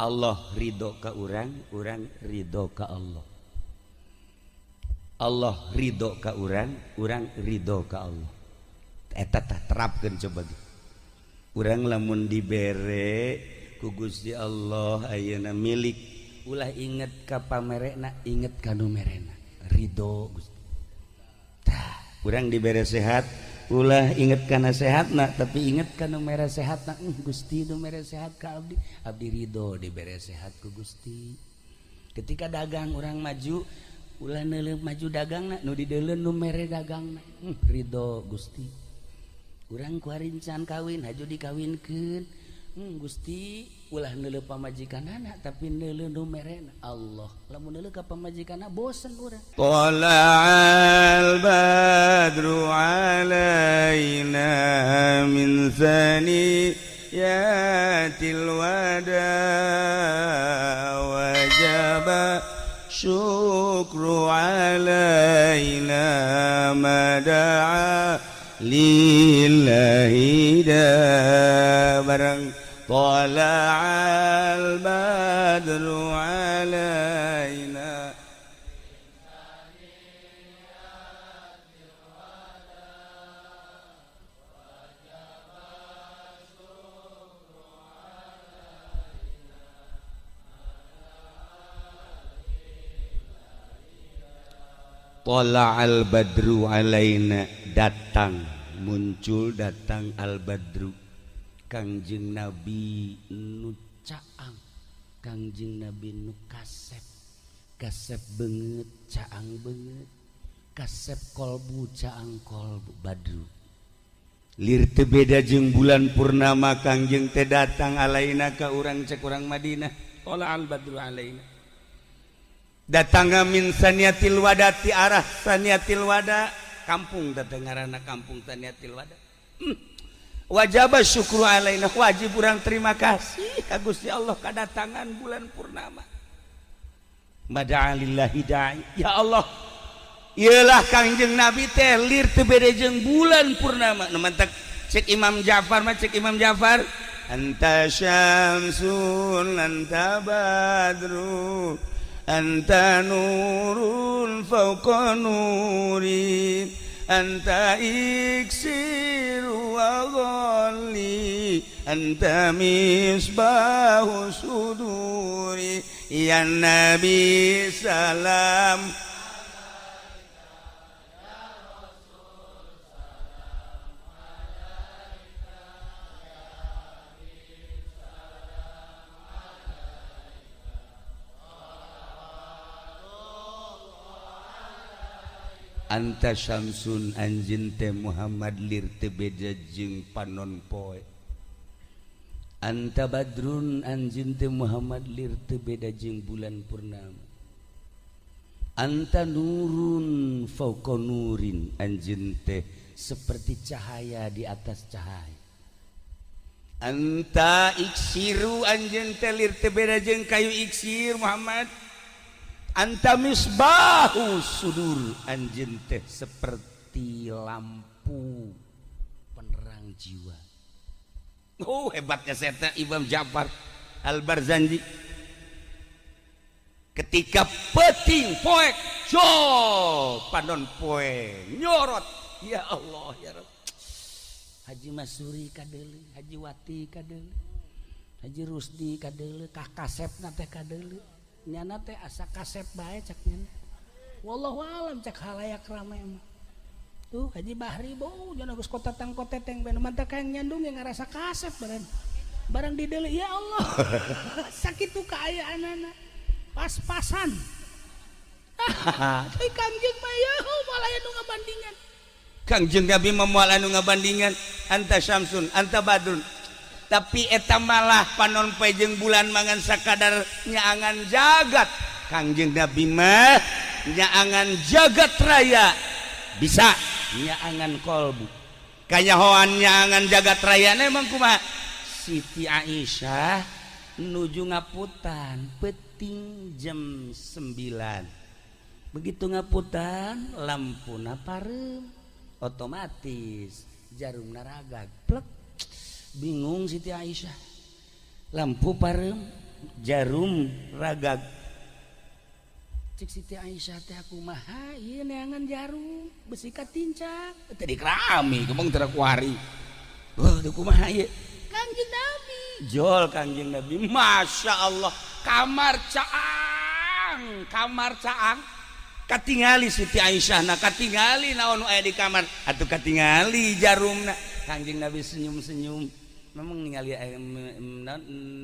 Allah ridho ka urang, urang ridho ka Allah. Allah ridho ka urang, urang ridho ka Allah. Eta tah terapkeun coba ge. Urang lamun dibere ku Gusti Allah ayeuna milik, ulah inget ka pamerena, inget ka nu merena. Ridho Gusti. Tah, urang dibere sehat, ulah inget kana sehatna, tapi inget ka nu mere sehatna. Gusti nu mere sehat ka abdi, abdi ridho dibere sehat ku Gusti. Ketika dagang urang maju, ulah neuleuh maju dagangna, nu dideuleu nu mere dagangna. Ridho Gusti. Urang ku arincan kawin, haju dikawinkeun. Gusti ulah neuleuh pamajikanana, tapi neuleuh nu merena Allah. Lamun neuleuh ka pamajikanna bosen urang. Tala'al badru alaina min thaniyatil wada wajaba syukru alaina ma da'a lillahi da barang. Tala'al badru alaina. Tola'al badru alaina, datang muncul datang al badru Kangjeng Nabi nu caang, Kangjeng Nabi nu kasep, kasep beungeut caang beungeut, kasep kolbu caang kolbu. Badru lir teu beda jeung bulan purnama. Kangjeng teh datang alaina ka urang, cek urang Madinah. Tola'al badru alaina, datang min saniatil wada, ti arah saniatil wada, kampung datang ngaranna kampung saniatil wada. Wajaba syukru alaina, wajib urang terima kasih ka Gusti Allah kadatangan bulan purnama. Mada'alillahi da'i, ya Allah, iyalah Kangjeng Nabi teh lir teu beda jeung bulan purnama. Nu mantak cek Imam Ja'far mah, cek Imam Ja'far, anta syamsun anta badru anta nurun fawqa nuri anta iksiru wa ghalli anta misbahu suduri ya nabi salam. Anta syamsun, anjeun teh Muhammad lir teu beda jeung panon poe. Anta badrun, anjeun teh Muhammad lir teu beda jeung bulan purnama. Anta nurun fauqa nurin, anjeun teh seperti cahaya di atas cahaya. Anta iksiru, anjeun teh lir teu beda jeung kayu iksir Muhammad. Anta misbahu sudur, anjeun teh seperti lampu penerang jiwa. Oh, hebatnya saya Imam Ja'far Al-Barzanji. Ketika peting poek jo panon poe nyorot, ya Allah ya Rabb. Haji Masuri kadeuleu, Haji Wati kadeuleu, Haji Rusdi kadeuleu, kah kasepna teh kadeuleu. Nyana teh asa kasep bae cak nyana. Wallahu alam cak halayak rame mah. Tuh Haji Bahri bau jangan geus kotatang koteteng ben mantak kang nyandung yang ngarasa kasep barang. Barang dideuleu ya Allah. Sakitu kaayaanana. Pas-pasan. Tapi Kangjeng mah ya moal aya nu ngabandingan. Kangjeng Nabi mah moal anu ngabandingan. Anta syamsun, anta badrun. Tapi eta malah panon poe jeung bulan mangan sakadar nyaangan jagat. Kangjeng Nabi mah nyaangan jagat raya bisa nyaangan kolbu. Kanyahoan nyaangan jagat raya emang kumaha? Siti Aisyah nuju ngaputan peting jam 9. Begitu ngaputan lampuna pareum, otomatis jarum naragag plek. Bingung Siti Aisyah, lampu pareum. Jarum ragag. Cek Siti Aisyah teh, "Kumaha ieu neangan jarum besi katincak?" Tadi kerami kemong teu kuari. Wah, kumaha ieu? Kangjeng Nabi. Jol Kangjeng Nabi. Masya Allah, kamar caang, kamar caang. Katingali Siti Aisyah na, katingali naon nu aya di kamar atuh, katingali jarumna. Kangjeng Nabi senyum-senyum, memang ningali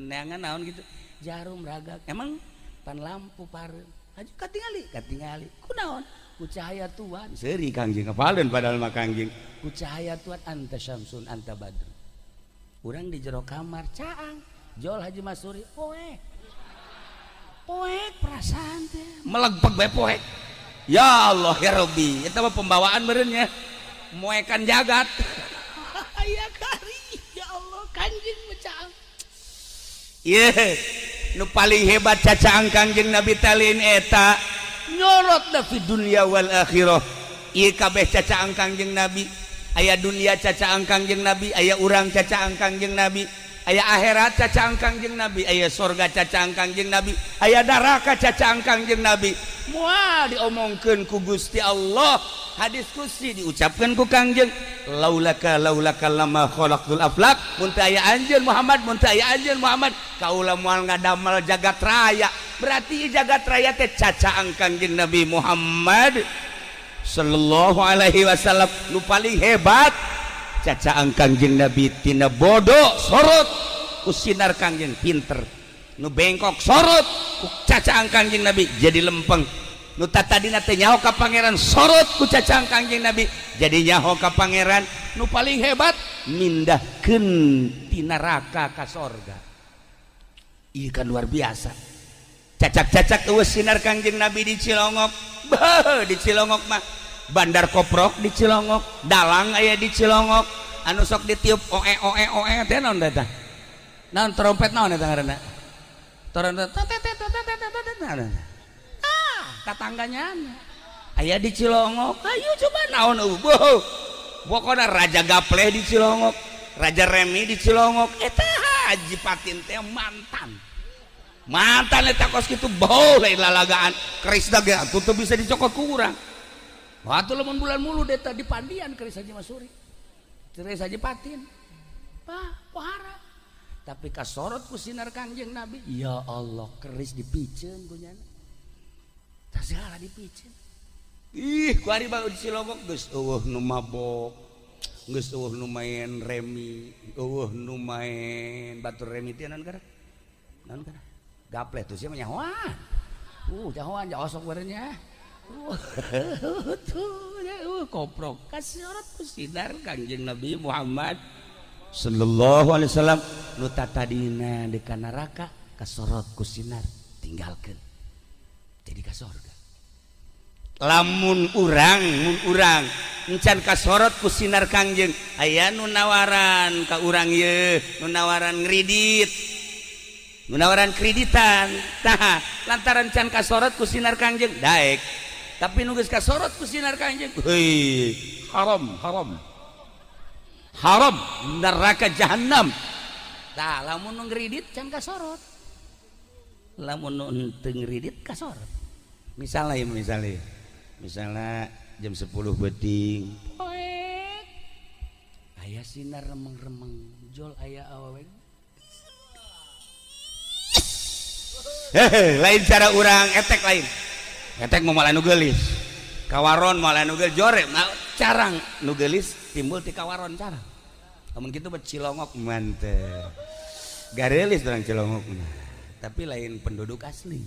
neangan naon gitu, jarum ragag. Emang pan lampu pareum aju katingali, katingali kunaon? Ku cahaya Tuhan. Seuri Kangjeng kepaleun, padahal mah Kangjeng ku cahaya Tuhan, anta syamsun anta badru. Urang di jero kamar caang, jol Haji Masuri, poek poek, perasaan teh melegpeg bae poek. Ya Allah ya Rabbi, eta mah pembawaan meureun nya, moekan jagat aya kari. Ya Allah, Kangjeng mah caang. Ieu nu paling hebat cacaang Kangjeng Nabi talin eta nyorot da fi dunya wal akhirah. Ieu kabeh cacaang Kangjeng Nabi. Aya dunia cacaang Kangjeng Nabi, aya urang cacaang Kangjeng Nabi, aya akhirat cacaang Kangjeng Nabi, aya sorga cacaang Kangjeng Nabi, aya neraka cacaang Kangjeng Nabi. Moal diomongkeun ku Gusti Allah, hadis qudsi diucapkan ku Kangjeng, laulaka laulaka lama khalaqtul aflak. Mun teu aya anjeun Muhammad, mun teu aya anjeun Muhammad, kaula moal ngadamel jagat raya. Berarti jagat raya teh cacaang Kangjeng Nabi Muhammad sallallahu alaihi wasallam. Nu paling hebat cacaang Kangjeng Nabi, tina bodoh sorot ku sinar Kangjeng pinter, nu bengkok sorot ku cacaang Kangjeng Nabi jadi lempeng, nu tadina teu nyaho ka Pangeran sorot ku cacaang Kangjeng Nabi jadi nyaho ka Pangeran. Nu paling hebat mindahkeun ti neraka ka sorga. Ieu kan luar biasa. Cacak-cacak eueuh sinar Kangjeng Nabi di Cilongok. Beuh, di Cilongok mah bandar koprok di Cilongok, dalang aya di Cilongok, anu sok ditiup oe oe oe teh naon eta? Naon trompet, naon eta ngaranna? Trompet. Ah, tatangganya aya di Cilongok. Ayo coba naon eueuh. Pokokna Raja Gapleh di Cilongok, Raja Remi di Cilongok. Eta Haji Patin teh mantan. Mantan eta kos kitu boleh lalagaan. Keris ge atuh teu bisa dicokot ku urang. Waktu lamun bulan Mulud eta di Pandian keris Haji Masuri. Keris Haji Patin. Pah, pohara. Tapi kasorot ku sinar Kangjeng Nabi. Ya Allah, keris dipiceun ku nyana. Tah segala dipiceun. Ih, ku ari bae di Cilongok geus eueuh nu mabok. Geus eueuh nu main remi, eueuh nu main batur remi teh naon gara? Naon gara? Gapleh tuh sia mah nyahoan. Nyahoan ja osok barenya. Tuh, ya, koprok kasorot ku sinar Kangjeng Nabi Muhammad sallallahu alaihi wasallam. Nu tatadina di neraka kasorot ku sinar, tinggalkeun jadi ka sorga. Lamun urang, mun urang encan kasorot ku sinar Kangjeng, aya nu nawaran ka urang ye, nu nawaran ngredit, nu nawaran kreditan. Tah, lantaran can kasorot ku sinar Kangjeng daek, tapi nu geus kasorot ku sinar Kangjeng, hei, haram haram haram, neraka jahanam. Tah, lamun nu ngredit can kasorot, lamun nu henteu ngredit kasorot. Misalnya ya, misalnya misalnya jam 10 peuting poek aya sinar remeng-remeng, jol aya awewe. Hehe, lain cara urang etek, lain etek mau malah nu geulis kawaron, malah nu geulis jore carang nu geulis timbul ti kawaron carang. Lamun kitu mah Cilongok mantep, garelis orang Cilongok mah, tapi lain penduduk asli.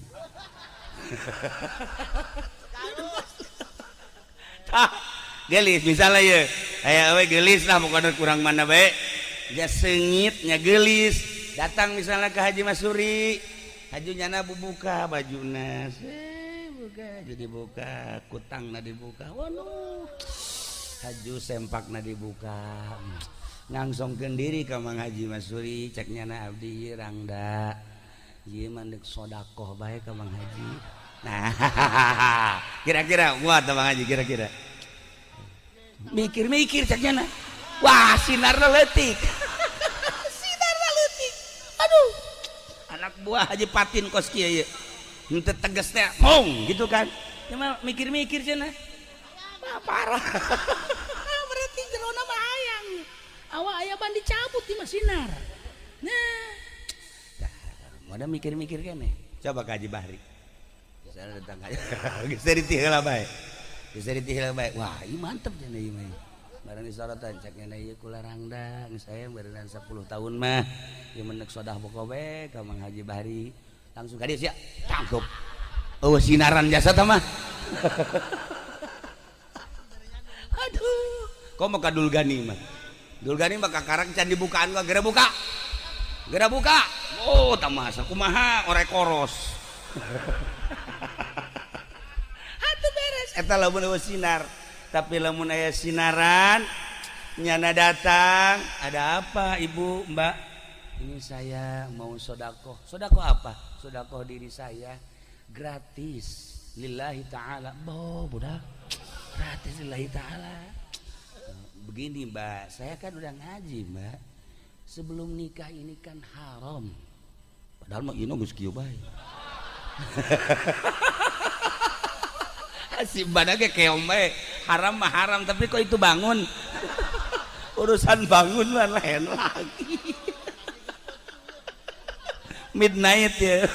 Tah, gelis misalnya ya, aya we gelis lah pokoknya, kurang mana bae dia sengitnya gelis, datang misalnya ke Haji Masuri. Haji nyana buka bajuna, buka jadi buka kutangna dibuka, waduh, haju sempakna dibuka, ngangsongkeun diri ka Mang Haji Masuri. Cek nyana, "Abdi ieu rangda ieu mah deuk sodakoh bae ka Mang Haji." Nah, kira-kira kuat Mang Haji? Kira-kira mikir-mikir, cek nyana, "Wah, sinarna leutik, sinarna leutik, aduh." Anak buah Haji Patin kos kieu ieu. Henteu tegas teh, mong gitu kan. Cuma mikir-mikir cenah. Wah, parah. Berarti jerona mah hayang. Awak aya ban dicabut di mah sinar. Nah. Mau mikir-mikir keneh. Coba ka Haji Bahri. Misalnya datang aja. Geus ditihela bae. Geus ditihela bae. Wah, ieu mantep cenah ieu mah. Barang disorotan cek nya ieu kularangda geus aya berenang 10 tahun mah. Ieu menek sodah bokobe ka Mang Haji Bahri. Langsung ka dieu sia. Tangkep. Eueuh sinaran jasa tah mah. Aduh. Komo ka Dulgani mah. Dulgani mah kakarang can dibukaan mah geura buka. Geura buka. Oh, tamasa kumaha orek koros. Atuh beres eta lamun eueuh sinar. Tapi lamun aya sinaran nyana datang, ada apa ibu mbak? Ini saya mau sodakoh. Sodakoh apa? Sodakoh diri saya gratis lillahi ta'ala. Boh budak, gratis lillahi ta'ala. Begini mbak, saya kan udah ngaji mbak. Sebelum nikah ini kan haram. Padahal mah ieu geus kieu bae. Si mbak ge keong bae. Haram mah haram, tapi kok itu bangun. Urusan bangun mah lain lagi. Midnight ya.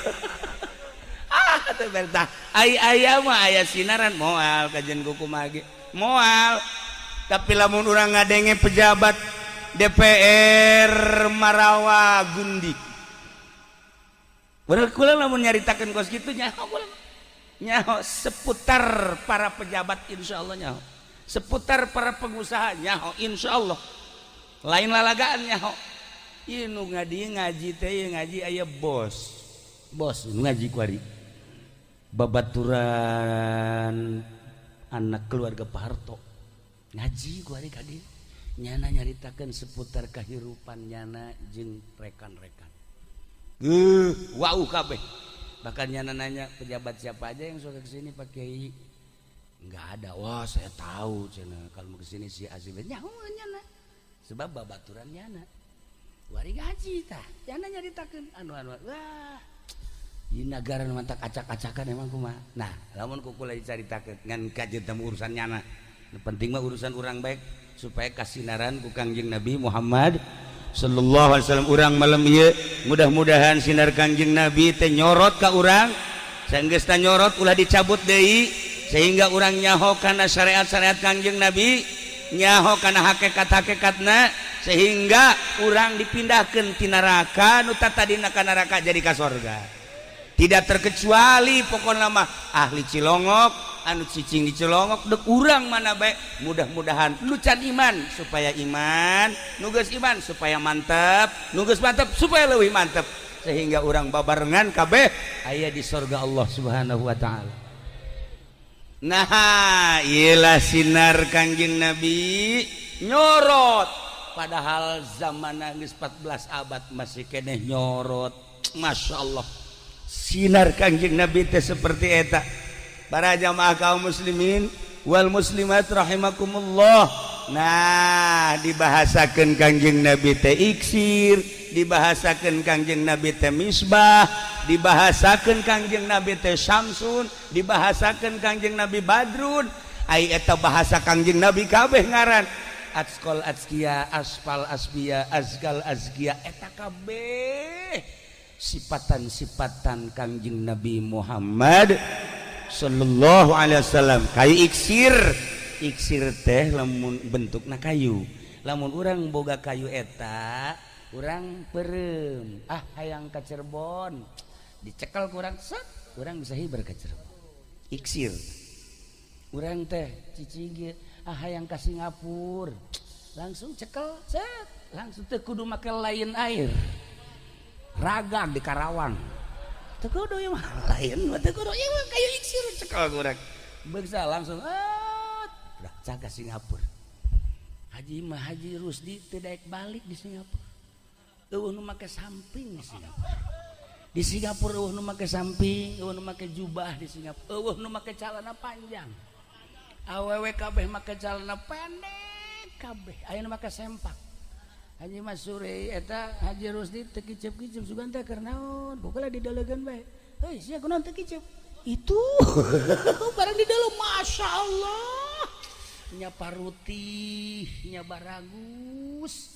Ah, teh bertah. Ai aya mah aya sinaran moal kajian kumaha ge. Moal. Tapi lamun urang ngadenge pejabat DPR Marawa Gundik. Bener kula lamun nyaritakeun kos kitu nyaho kula. Nyaho seputar para pejabat insyaallah nyaho. Seputar para pengusaha nyaho insyaallah. Lain lalagaan nyaho. Ieu nu ngaji teh ieu ngaji aya bos. Bos nu ngaji kuari. Babaturan anak keluarga Pak Harto. Ngaji kuari ka dieu. Nyana nyaritakeun seputar kehidupan nyana jeung rekan-rekan. Wow kabeh. Bahkan nyana nanya pejabat siapa aja yang suka kesini Pak Kiai? Enggak ada. Wah, saya tahu cenah kalau mau kesini si Azib nyaho nyana. Sebab babaturan nyana. Wari ngaji tah. Nyana nyaritakeun anu-anu. Wah. Ieu nagara nu mantak acak-acakan emang kumaha. Nah, lamun ku kula dicaritakeun ngan kajeun teh urusan nyana. Nu penting mah urusan urang baik supaya kasinaran ku Kangjeng Nabi Muhammad sallallahu alaihi wasallam. Urang malam ieu mudah-mudahan sinar Kangjeng Nabi teh nyorot ka urang. Sanggeus teh nyorot ulah dicabut deui sehingga urang nyaho kana syariat-syariat Kangjeng Nabi, nyaho kana hakikat-hakikatna sehingga urang dipindahkeun ti neraka nu tadina ka neraka jadi ka sorga. Tidak terkecuali pokokna mah ahli Cilongok anu cicing di Cilongok dek urang mana bae mudah-mudahan nu can iman supaya iman, nu geus iman supaya mantep, nu geus mantep supaya leuwih mantep sehingga urang babarengan kabeh aya di sorga Allah Subhanahu wa taala. Nah, iyalah sinar Kangjeng Nabi nyorot padahal zaman geus 14 abad masih keneh nyorot. Masya Allah sinar Kangjeng Nabi teh seperti eta. Para jamaah kaum muslimin wal muslimat rahimakumullah. Nah, dibahasakeun Kangjeng Nabi teh iksir, dibahasakeun Kangjeng Nabi teh misbah, dibahasakeun Kangjeng Nabi teh syamsun, dibahasakeun Kangjeng Nabi badrun. Ai eta bahasa Kangjeng Nabi kabeh ngaran atskol atskia, aspal asbia, azkal azkia, eta kabeh sipatan-sipatan Kangjeng Nabi Muhammad sallallahu alaihi wasallam. Kayu iksir, iksir teh lamun bentukna kayu, lamun urang boga kayu eta urang perem, ah hayang ka Cirebon dicekel kurang set, urang bisa hiber ka Cirebon. Iksir urang teh cicing, ah hayang ka Singapura langsung cekel set, langsung teu kudu make lain air ragag di Karawang teu kudu ieu mah lain mah teu kudu ieu mah kayu iksir cekel kurang beksa langsung ah udah cagak Singapura. Haji mah Haji Rusdi teu daek balik di Singapura. Eueuh nu make samping di Singapura. Di Singapura eueuh nu make samping, eueuh nu make jubah di Singapura, eueuh nu make celana panjang. Awewe kabeh make celana pendek kabeh, aya nu make sempak. Haji Masuri eta Haji Rusdi teu kicep-kicep, sugan teh keur naon? Pokoknya didelegan bae. Heuy, sia kunaon teu kicep? Itu barang di dalam, Masya Allah, nya parutih, nya baragus,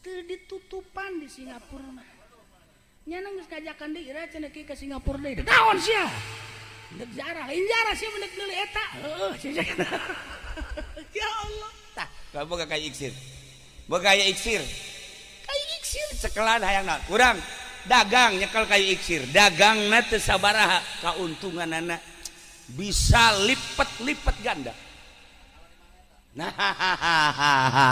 teu ditutupan di Singapura mah. Nya geus ngajakan deui, ira cenah ka Singapura deui. Naon sia? Ndek jarah, lain jarah sia, mendek meuli eta. Heuh, sia. Ya Allah. Tah, boga kayu iksir. Boga kayu iksir. Kayu iksir. Cekelan hayang naon? Urang dagang nyekel kayu iksir. Dagangna teu sabaraha, kauntunganana bisa lipet-lipet ganda. Nah,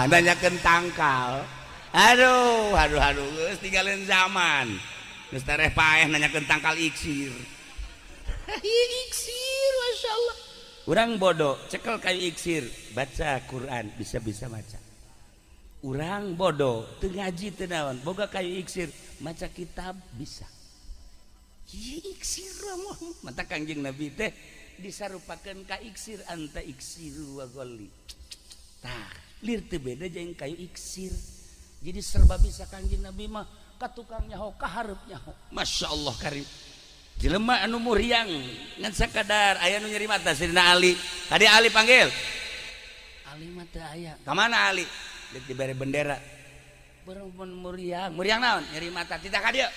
nanyakeun tangkal. Aduh, aduh, aduh, geus tinggalin zaman. Geus tereh paeh nanyakeun tangkal iksir. Iksir, Masya Allah. Urang bodoh, cekel kayu iksir, baca Quran, bisa-bisa maca. Urang bodoh, teu ngaji teu naon, boga kayu iksir, maca kitab bisa. Iksir mah mata Kangjeng Nabi teh disarupakeun ka iksir, anta iksiru wa ghalli. Tah, lir teu beda jeung kayu iksir. Jadi serba bisa Kangjeng Nabi mah, ka tukang nyaho, ka hareup nyaho. Masya Allah karim. Jelema anu muriang ngan sakadar aya nu nyeri mata, Sidina Ali. Tadi Ali panggil. Ali mah teu aya. Ka mana Ali? Deuk dibere bendera. Berempun muriang. Muriang naon? Nyeri mata. Tidak ka dieu.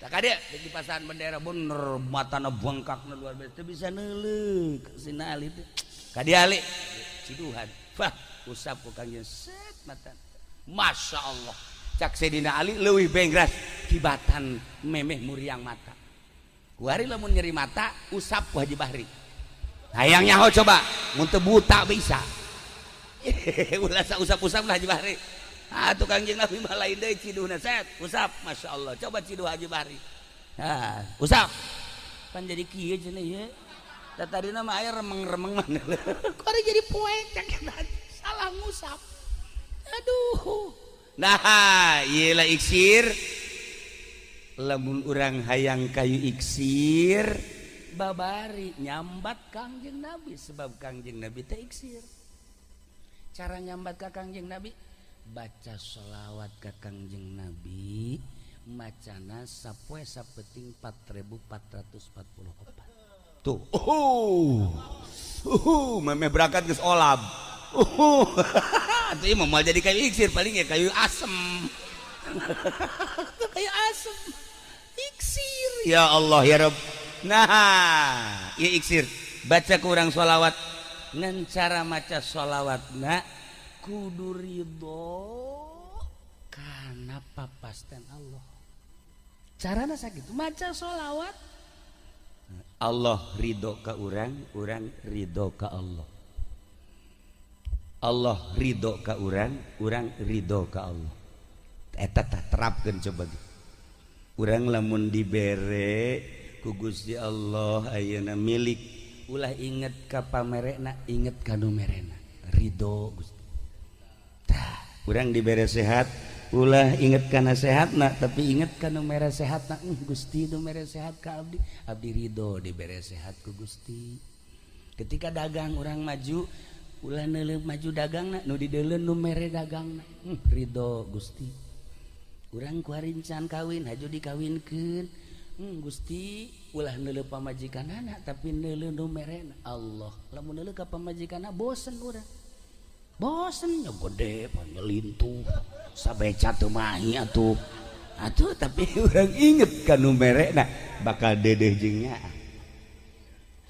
Tak ka dieu, deuk dipasahan bendera, bener matana bengkakna luar biasa. Teu bisa neuleuk Sidina Ali teh. Ka dieu Ali. Ciduhan. Wah, usap ku Kangjeng set mata. Masya Allah. Cak Sidina Ali leuwih bengras kibatan memeh muriang mata. Kuari lamun nyeri mata usap ku Haji Bahri. Hayang nyaho coba, mun teu buta bisa. Ulah usap-usap lah Haji Bahri. Ah, tukang jeung Nabi mah lain deui, ciduhna set, usap, Masya Allah. Coba ciduh Haji Bahri. Ah, usap. Pan jadi kieu cenah ieu. Da tadina mah aya remeng-remeng mana. Kuari jadi poek cak salah ngusap. Aduh. Nah, ieu lah iksir. Lamun urang hayang kayu iksir, babari nyambat Kangjeng Nabi, sebab Kangjeng Nabi teh iksir. Cara nyambat ka Kangjeng Nabi, baca sholawat ka Kangjeng Nabi, macana sapoe sapeting 4444. Tuh, memeh berangkat geus olab. Atuh ieu mah moal jadi kayu iksir, paling ya kayu asem. Kayu asem. Iksir. Ya Allah ya Rabb. Nah, ieu iksir. Baca ku urang sholawat. Ngan cara maca sholawatna kudu ridho kana papasten Allah. Carana sakitu maca sholawat. Allah ridho ka urang, urang ridho ka Allah. Allah ridho ka urang, urang ridho ka Allah. Eta tah terapkeun coba ge. Urang lamun dibere ku Gusti Allah ayeuna milik, ulah inget ka pamerena, inget ka nu merena. Ridho Gusti. Tah, urang dibere sehat, ulah inget kana sehatna, tapi inget ka nu mere sehatna. Gusti nu mere sehat ka abdi, abdi ridho dibere sehat ku Gusti. Ketika dagang urang maju, ulah neuleuh maju dagangna, nu dideuleu nu mere dagangna. Ridho Gusti. Urang ku arincan kawin, haju dikawinkeun. Gusti, ulah neuleuh pamajikanana, tapi neuleuh nu merena Allah. Lamun neuleuh ka pamajikanna bosen urang. Bosen nya gede, panyelintuh. Sabeca teu mahi atuh. Atuh tapi urang inget ka nu merena bakal dedeh jeung nyaah.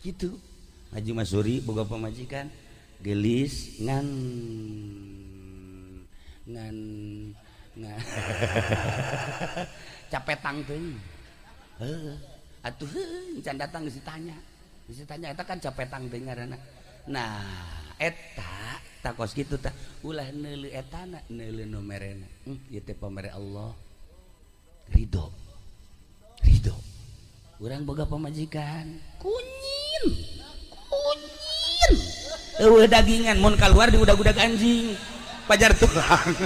Kitu. Haji Masuri boga pamajikan gelis ngan ngan ngan capetang teuing. Heuh, atuh heuh can datang geus ditanya. Geus ditanya eta kan capetang teuing ngaranna. Nah, eta takos kitu tah, ulah neuleuh etana, neuleuh nu merena. Ieu teh pamere Allah. Ridho. Ridho. Urang boga pamajikan kunyin. Kunyin. Eueuh dagingan mun kaluar di udag-udag anjing. Pajar tulang.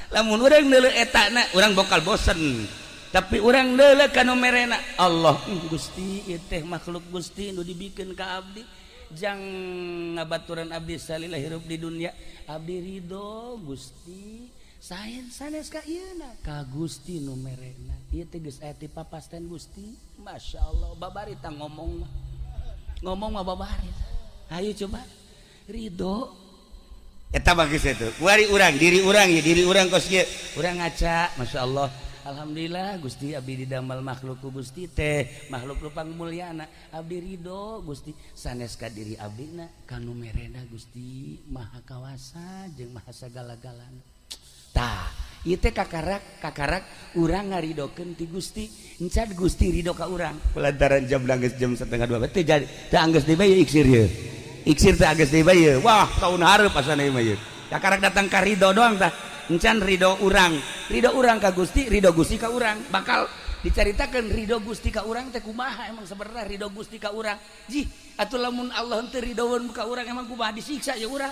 Lamun urang neuleuh etana, urang bakal bosen. Tapi urang neuleuh ka nu merena Allah. Gusti, ieu teh makhluk Gusti nu dibikeun ka abdi. Jang ngabaturan abdi salila hirup di dunia, abdi ridho Gusti. Sain sanes ka ieuna ka Gusti nu merena. Ieu teh geus aya ti papasten Gusti. Masya Allah, babari tah ngomong mah. Ngomong mah babari. Ayo coba ridho. Eta bagus itu. Kuari urang, diri urang ya, diri urang kos kieu. Urang ngaca, Masya Allah. Alhamdulillah Gusti abdi didamel makhluk ku Gusti teh, makhluk nu pangmulyana. Abdi ridho Gusti, sanes ka diri abdina ka nu merena Gusti Maha Kawasa jeung Maha sagala-galana. Tah, ieu teh kakarak kakarak urang ngaridokeun ti Gusti, encan Gusti ridho ka urang. Pelantaran jam geus jam 1.30 teh jadi teh anggeus deui bae iksir ye. Iksir teh anggeus deui bae ye. Wah, tahun hareup asana ieu mah ye. Kakarak datang ka ridho doang tah. Encan ridho urang, ridho urang ka Gusti, ridho Gusti ka urang. Bakal dicaritakeun ridho Gusti ka urang teh kumaha emang sebenarnya ridho Gusti ka urang. Jih, atuh lamun Allah teu ridhoeun ka urang emang kumaha disiksa ya urang.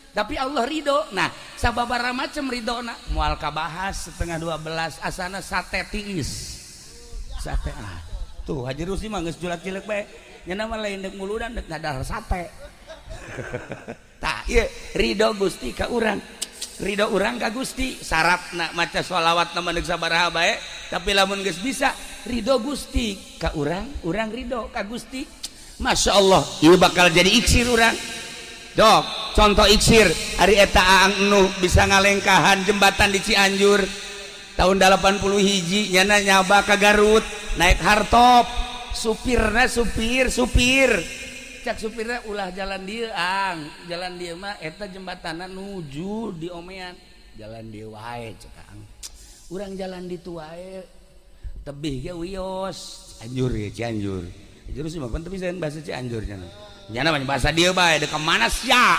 Tapi Allah ridho. Nah, sababaraha macam ridhona moal kabahas 11.30 asana sate tiis. Sate ah. Tuh Haji Rusdi mah geus julak cileuk bae. Nya mah lain deuk muludan deuk ngadahar sate. Tah, ieu ridho Gusti ka urang. Ridho urang ka Gusti, syaratna maca sholawat na mah sabaraha bae, tapi lamun geus bisa ridho Gusti ka urang, urang ridho ka Gusti. Masya Allah, ieu bakal jadi iksir urang. Dok, contoh iksir hari eta Aang Nu bisa ngalengkahan jembatan di Cianjur tahun 80 hiji nyana nyaba ka Garut naik hardtop, supirna supir supir cak supirna ulah jalan dia ang, jalan dia mah eta jembatanan nuju di omean, jalan dia wae cek ang, urang jalan ditu wae tebih ge wios. Anjur ya Cianjur. Cianjur sih mah tapi saya bahasa Cianjur nya nyana mah bahasa dia bae dek mana sia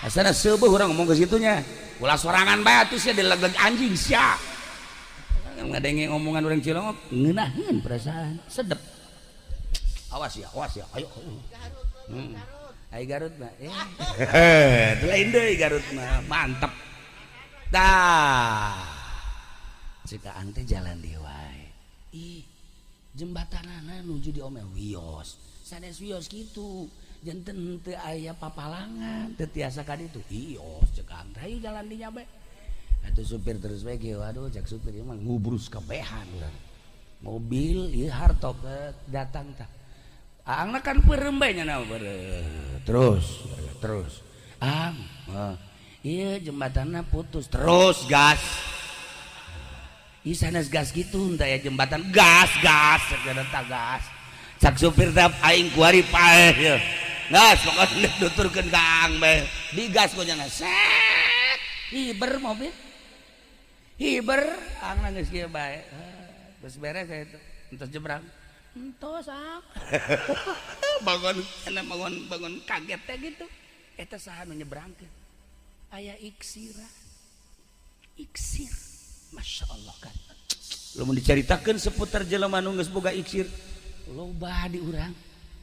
asana seubeuh urang ngomong ke situnya ulah sorangan bae atuh sia dilegleg anjing sia. Ngadenge omongan orang Cilongok ngeunaheun perasaan sedep. Awas ya, awas ya, ayo. Ai Garut mah eh lain deui, Garut mah mantep. Tah, cek aing teh jalan deui wae, ih jembatanana nuju di ome wios, sanes wios kitu janten teu aya papalangan teu tiasa ka ditu ios. Cek aing teh hayu jalan dinya bae atuh. Supir terus bae kieu, waduh cek supir ieu mah ngubrus kabehan urang mobil ieu hardtop datang. Tah, Aangna kan peureum bae nya terus terus ang, iya jembatannya putus, terus gas. Ih sanes gas gitu entah ya jembatan, gas gas segala tak gas. Cak supir teh aing kuari paeh ya gas, pokoknya nuturkeun ka aang bae digas ku nya set hiber mobil hiber. Aang geus kieu bae geus beres itu entos jebrang entos ah bangun cenah bangun bangun kaget teh gitu. Eta saha nu nyebrangkeun aya iksira iksir. Masya Allah kan lamun dicaritakeun seputar jelema nu geus boga iksir loba di urang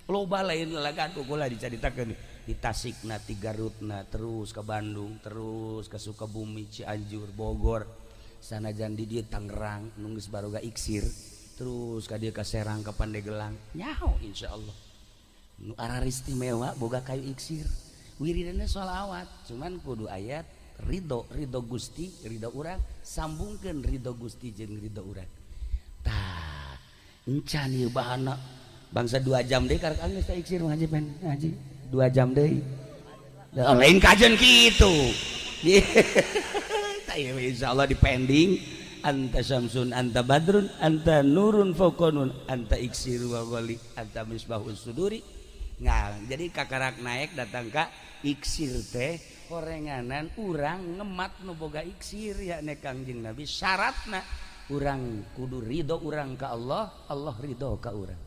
loba, lain lalagan ku kula dicaritakeun di Tasikna, di Garutna, terus ke Bandung, terus ke Sukabumi, Cianjur, Bogor, sanajan di dieu Tangerang nu geus baroga iksir, terus ka dieu ka Serang, ka Pandeglang nyaho insyaallah nu istimewa boga kayu iksir wiridana sholawat. Cuman kudu ayat ridho, ridho Gusti, ridho urang, sambungkeun ridho Gusti jeung ridho urang. Tah, encan ieu bahana bangsa 2 jam deui karek geus teh iksir ngaji pen ngaji 2 jam deui. Lain kajian kitu. Tah, ieu insyaallah dipending. Anta syamsun, anta badrun, anta nurun fawqa nun, anta iksir wa ghali, anta misbahus suduri. Nah, jadi kakarak naik datang ka iksir teh horenganan urang ngemat nu boga iksir ya nek Kangjeng Nabi. Syaratna urang kudu ridho urang ka Allah, Allah ridho ka urang.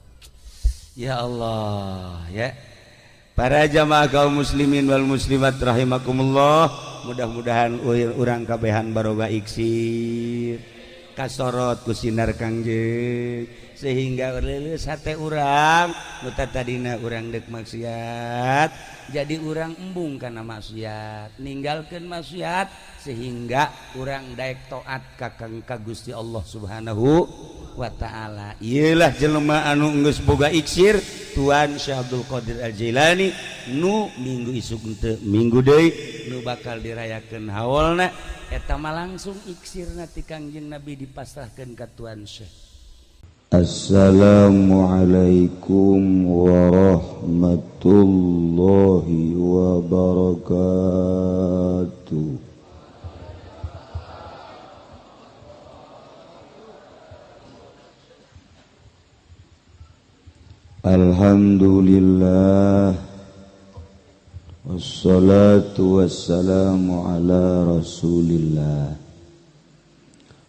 Ya Allah ya. Para jamaah kaum muslimin wal muslimat rahimakumullah, mudah-mudahan urang kabehan baroga iksir kasorot ku sinar Kangjeng sehingga leuleus hate urang nu tadina urang deuk maksiat jadi urang embung kana maksiat, ninggalkeun maksiat sehingga urang daek taat ka Kang ka Gusti Allah Subhanahu. wa taala. Iyalah jelema anu geus boga iksir Tuan Syekh Abdul Qadir Al-Jailani nu minggu isuk teu minggu deui nu bakal dirayakeun haolna eta mah langsung iksirna ti Kangjeng Nabi dipasrahkeun ka Tuan Syekh. Assalamualaikum warahmatullahi wabarakatuh. Alhamdulillah, wassalatu wassalamu ala rasulillah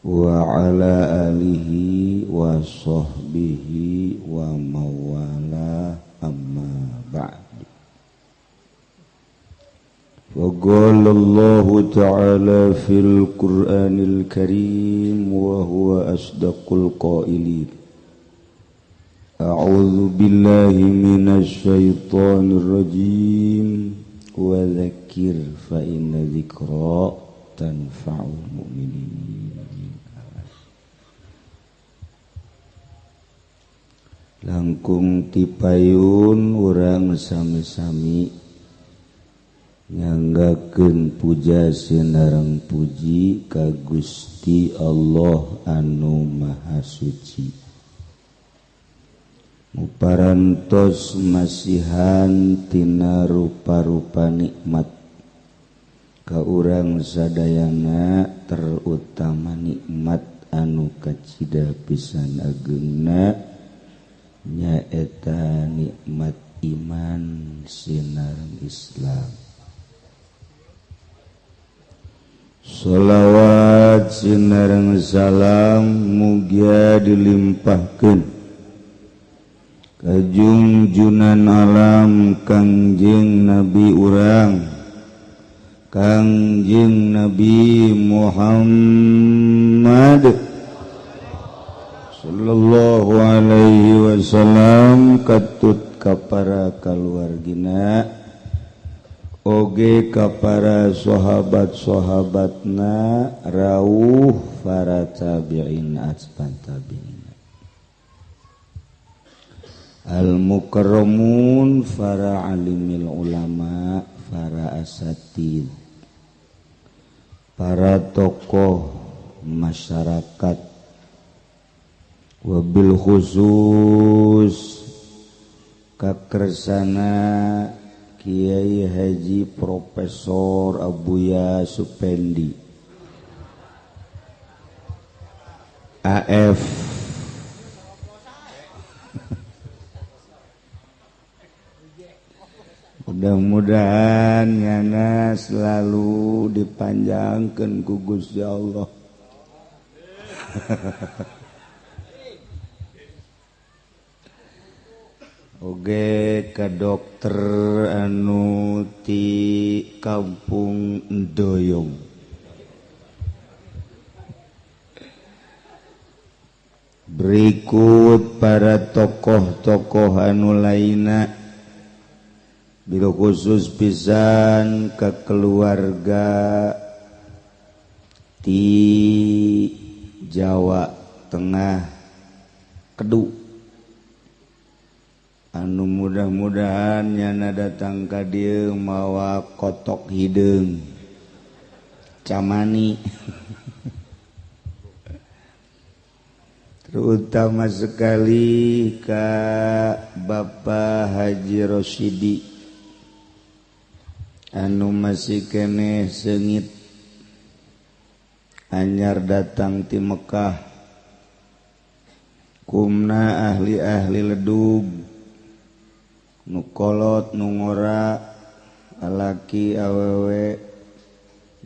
wa ala alihi wa sahbihi wa mawala, amma ba'd. Wa qala Allahu ta'ala fil Qur'anil Karim wa huwa asdaqul qailin. A'udzu billahi minasy syaithanir rajim. Wa dzakir fa inna dzikra tanfa'ul mu'minin. Langkung tipayun urang sami-sami nyanggakeun puja sinareng puji ka Gusti Allah anu Maha Suci. Muparantos masihan tina rupa-rupa nikmat ka urang sadayana, terutama nikmat anu kacida pisan ageungna nyaeta nikmat iman sinareng Islam. Sholawat sinareng salam mugia dilimpahkeun kajungjunan alam Kangjeng Nabi urang Kangjeng Nabi Muhammad sallallahu alaihi wasallam, katut ka para kaluargina oge ka para sahabat-sahabatna rauh para tabi'in atban tabi'in al-mukarramun, para alimil ulama, para asatid, para tokoh masyarakat, wabil khusus kakersana Kiai Haji Profesor Abuya Supendi AF. Mudah-mudahan nyana selalu dipanjangkeun ku Gusti Allah. Oge ka dokter anu ti Kampung Doyong. Berikut para tokoh-tokoh anu lainna, bila khusus pisan ke keluarga di Jawa Tengah Kedu anu mudah-mudahan nyana datang ka dieu mawa kotok hideung camani. Terutama sekali ka Bapak Haji Rosidi anu masih keneh seungit anyar datang ti Mekah, kumna ahli-ahli ledug nu kolot nu ngora lalaki awewe,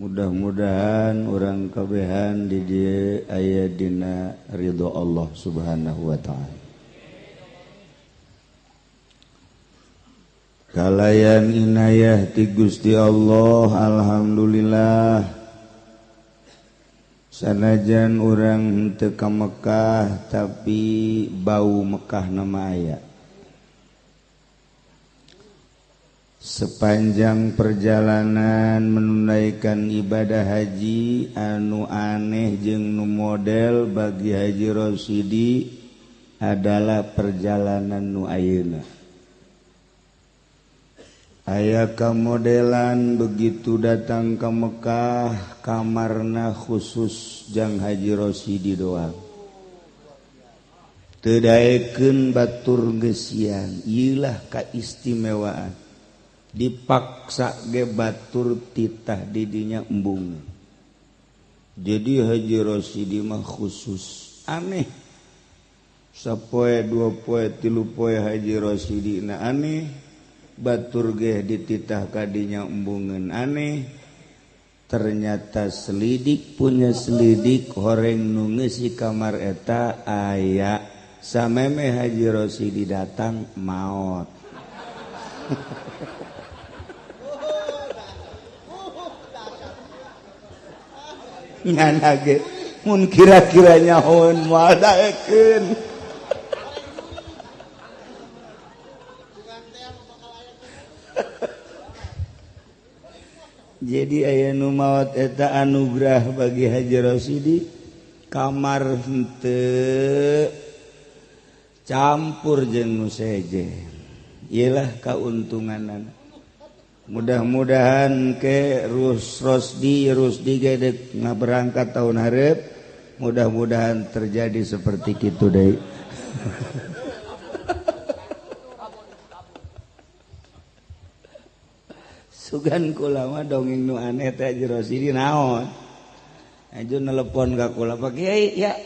mudah-mudahan urang kabehan di dieu aya dina ridho Allah Subhanahu wa taala. Kalayan inayah ti Gusti Allah, alhamdulillah sanajan urang henteu ka Mekah tapi bau Mekah nama aya. Sepanjang perjalanan menunaikan ibadah haji anu aneh jeung nu model bagi Haji Rosidi adalah perjalanan nu ayeuna. Aya kamodelan begitu datang ke Mekah kamarna khusus jang Haji Rosidi doang. Teu daekeun batur geusian, ieu lah kaistimewaan. Dipaksa ge batur titah didinya embung. Jadi Haji Rosidi mah khusus aneh. Sapoe dua poe tilu poe Haji Rosidi na aneh, batur ge dititah kadinya embungeun aneh. Ternyata selidik punya selidik horeng nu ngeusi kamar eta aya sameme Haji Rosidi datang maot. Ngana ge mun kira-kira nyahoeun moal daekeun. Jadi aya nu maot eta anugerah bagi Haji Rosidi, kamar henteu campur jeung nu sejen. Iyalah kauntunganana. Mudah-mudahan ke Rosdi Rusdi ge dek ngaberangkat tahun hareup, mudah-mudahan terjadi seperti kitu deui. Sugan kula mah dongeng nu aneh teh Haji Rosidi naon. Aju nelepon ka kula, Pak Kiai, ya.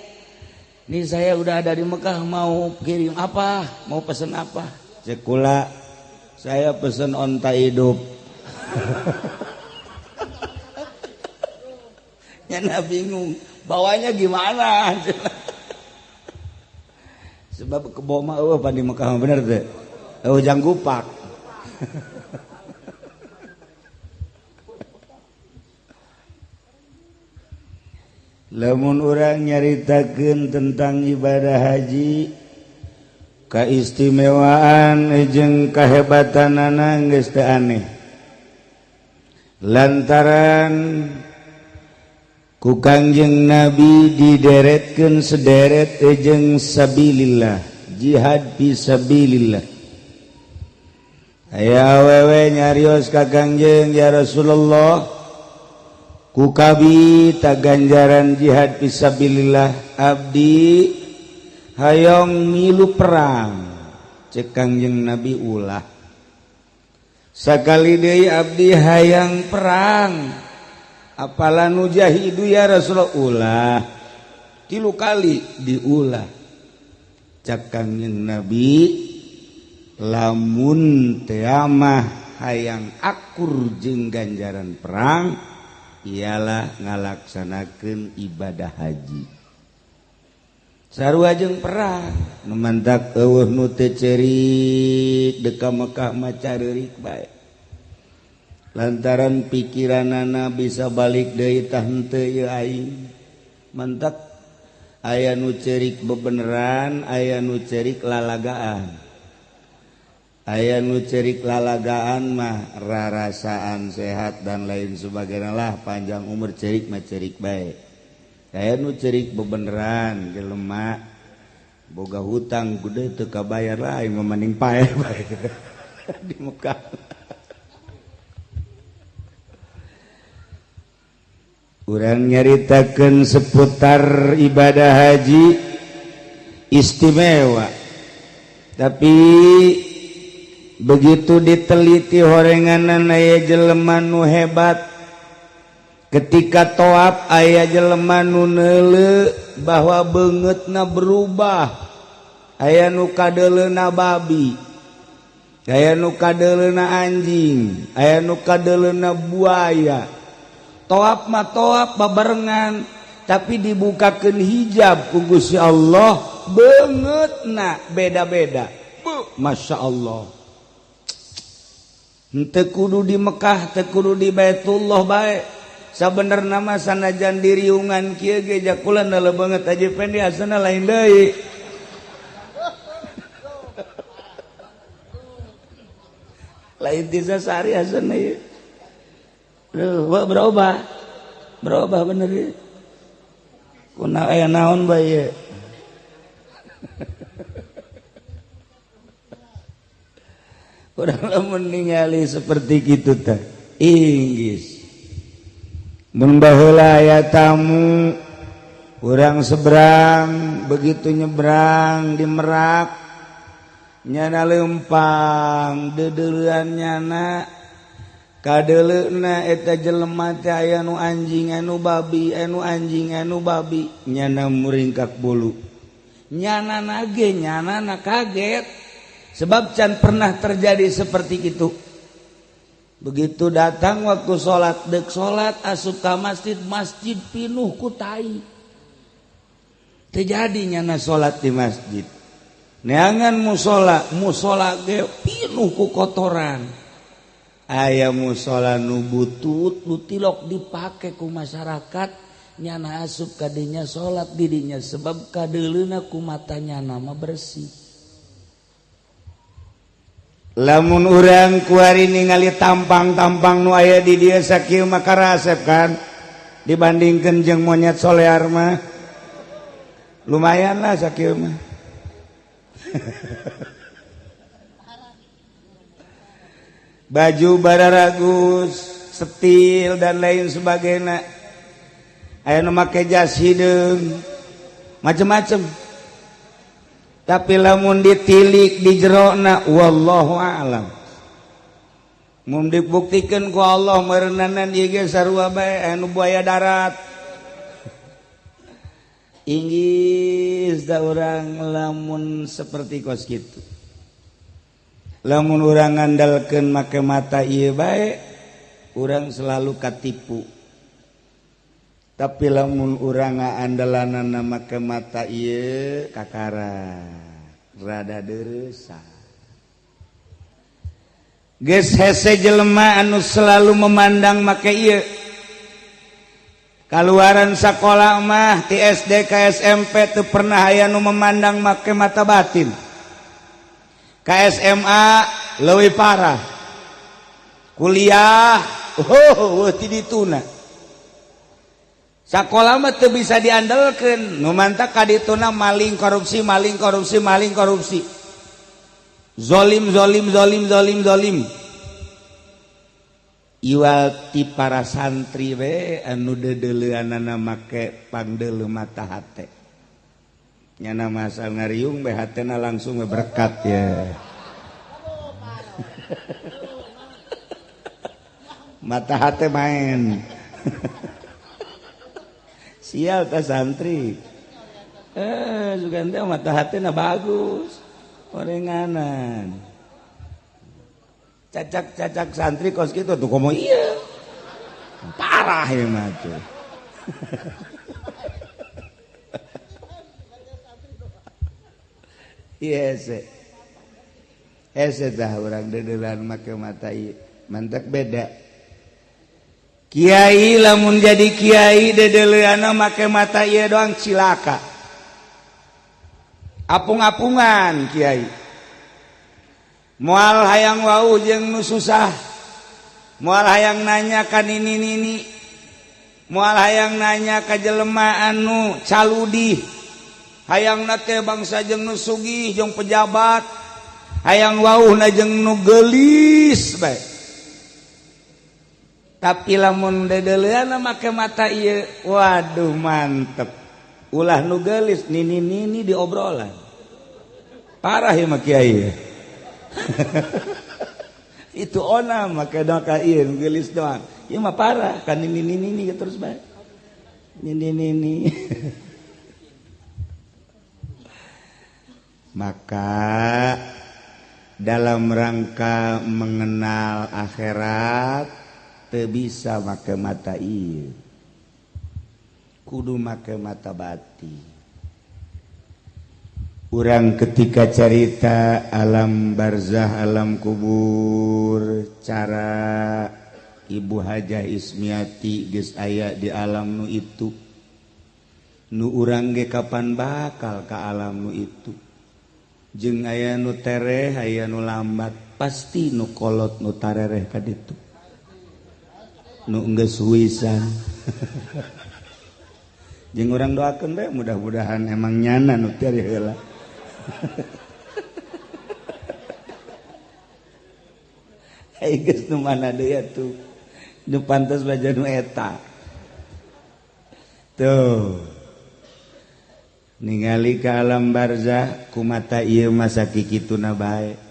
Ini saya udah ada di Mekah, mau kirim apa? Mau pesen apa? Cek kula, saya pesen onta hidup. Nyana bingung, bawanya gimana? Sebab kebo mah eueuh pan di Mekah bener teh. Eueuh janggupak. Lamun urang nyaritakeun tentang ibadah haji, kaistimewaan jeung kahebatanana geus teu aneh. Lantaran ku Kangjeng Nabi dideretkeun sederet jeung sabilillah, jihad fi sabilillah. Aya awewe nyarios ka Kangjeng, ya Rasulullah, ku kabi ta ganjaran jihad fisabilillah, abdi hayong milu perang. Cek Kangjeng Nabi, ulah. Sakali deui, abdi hayang perang. Afala nujahidu ya Rasulullah? Ulah. Tilu kali diulah. Cek Kangjeng Nabi, lamun teamah hayang akur jeung ganjaran perang ialah ngalaksanakeun ibadah haji sarua jeung perang. Nu mantak eueuh nu teu ceurik deka Mekah mah careurik bae, lantaran pikiranana bisa balik deui tah henteu ieu aing. Mantak aya nu ceurik bebeneran, aya nu ceurik lalagaan. Aya nu ceurik lalagaan mah rarasaan sehat dan lain sebagainya lah, panjang umur, ceurik mah ceurik bae. Aya nu ceurik bebeneran, jelema boga hutang gede teu kabayar lah, aing mah mending paeh bae di Mekah. Urang nyaritakeun seputar ibadah haji istimewa, tapi begitu diteliti horenganan aya jelema nu hebat. Ketika toab aya jelema nu neuleu bahwa beungeutna berubah. Aya nu kadeuleuna babi, aya nu kadeuleuna anjing, aya nu kadeuleuna buaya. Toab mah toab babarengan, tapi dibukakeun hijab ku Gusti Allah, beungeutna beda-beda. Masya Allah. Henteu kudu di Mekah, teu kudu di Baitullah bae. Sabenerna mah sanajan diriungan kieu ge jakulan neuleuh beungeut Haji Pendi asana lain deui. Lain ti sasari asana ieu. Duh, berubah. Berubah bener ieu. Kuna aya naon bae ieu. Urang lamun ningali seperti kitu teh. Inggis. Mun baheula aya tamu urang seberang, begitu nyebrang di Merak nyana lempang deudeulean nyana kadeuleuna eta jelema teh aya nu anjing anu babi anu anjing anu babi nyana muringkak bulu nyana nage nyana na kaget sebab can pernah terjadi seperti itu. Begitu datang waktu salat dek salat asup ka masjid, masjid pinuh ku tai. Terjadi nyana salat di masjid. Neangan musola, musola ge pinuh ku kotoran. Aya musola nu butut, nu tilok dipake ku masyarakat, nyana asup ka dinya salat di dinya sebab kadeuleuna ku mata nyana mah bersih. Lamun urang kuari ningali tampang-tampang nu aya di dieu sakieu mah karasep kan dibandingkeun jeung monyet solear mah lumayan lah sakieu mah. Baju bararagus, setil dan lain sebagainya. Aya nu make jas hideung, macem-macem. Tapi lamun ditilik di jerona wallahu a'lam. Mun dibuktikeun ku Allah meureunanan ieu ge sarua bae anu buaya darat. Inggis da urang lamun seperti kos kitu. Lamun urang ngandalkeun make mata ieu bae, urang selalu katipu. Tapi lamun urang ngaandalanana make mata ieu kakara rada deureusa. Geus hese jelema anu selalu memandang make ieu. Kaluaran sakola mah ti SD ka SMP teu pernah aya nu memandang make mata batin. Ka SMA leuwih parah. Kuliah oh ti dituna. Sakola mah teu bisa diandalkeun, nu mantak ka dituna maling korupsi, maling korupsi, maling korupsi. Zolim zolim zolim zolim zolim. Iwal ti para santri we anu deudeuleunana make pangdeuleu mata hate. Nyana masal ngariung be hatena langsung berkat ya. Mata hate main. Sial ta santri. Sugan teh mata hatena bagus. Orenganan. Cacak-cacak santri kos kitu tuh komo ieu. Parah ieu mah tuh. Iya, hese dah urang deudeulan make mata ieu. Mantak beda. Kiai lamun jadi kiai deudeuleunana make mata ieu doang cilaka. Apung-apungan kiai. Moal hayang wau jeung nu susah. Moal hayang nanya ka nini-nini. Moal hayang nanya ka jelema anu caludih. Hayangna teh bangsa jeung nu sugih jeung pejabat. Hayang wauhna jeung nu geulis bae. Tapi lamun deudeuleunana make mata ieu, waduh mantep. Ulah nu geulis nini-nini diobrolan. Parah ieu mah kiai. Itu ona make doa ka ieu nu geulis doang. Ieu mah parah kan nini-nini terus bae. Nini-nini. Maka dalam rangka mengenal akhirat teu bisa make mata ieu. Kudu make mata batin. Urang ketika carita alam barzah, alam kubur, cara Ibu Hajah Ismiati geus aya di alam nu itu. Nu urang ge kapan bakal ka alam nu itu. Jeung aya nu tereh, aya nu lambat. Pasti nu kolot nu tarereh ka ditu. Nu geus huisan. Jeung urang doakeun bae mudah-mudahan emang nyana nu teu heula. Ai geus nu mana deui atuh. Nu pantes baja nu eta. Tuh. Ningali ka alam barzah ku mata ieu masa kikituna bae.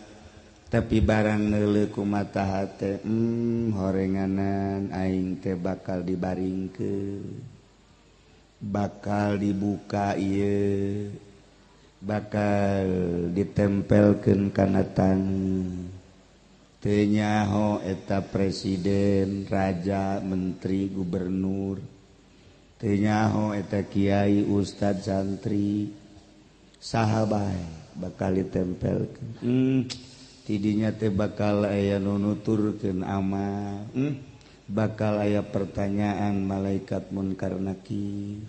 Tapi barang neuleuh ku mata hate, horenganan aing teh bakal dibaringkeun. Bakal dibuka ieu, bakal ditempelkeun kana taneuh. Teu nyaho eta presiden, raja, menteri, gubernur. Teu nyaho eta kiai, ustad, santri, saha bae bakal ditempelkeun. Tidinya teh bakal aya nu nuturkeun amal, bakal aya pertanyaan malaikat munkar nakir,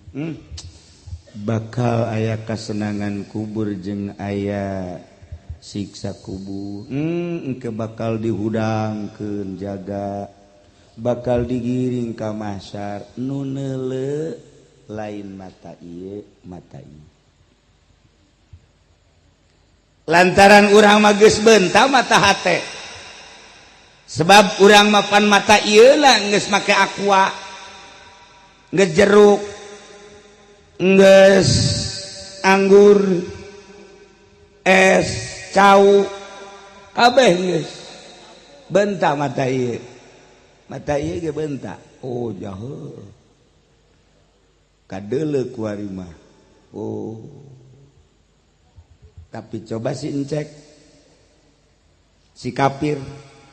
bakal aya kasenangan kubur jeung aya siksa kubur, engke bakal dihudangkeun jaga, bakal digiring ka mahsyar. Nu neuleuh lain mata ieu, mata ieu. Lantaran urang mah geus beunta mata hate. Sebab urang mapan mata ieu lah geus make aqua, geus jeruk, geus anggur, es, cau, kabeh geus beunta mata ieu. Mata ieu ge beunta. Oh jahe. Kadeuleu ku ari mah. Oh. Tapi coba si encek, si kafir,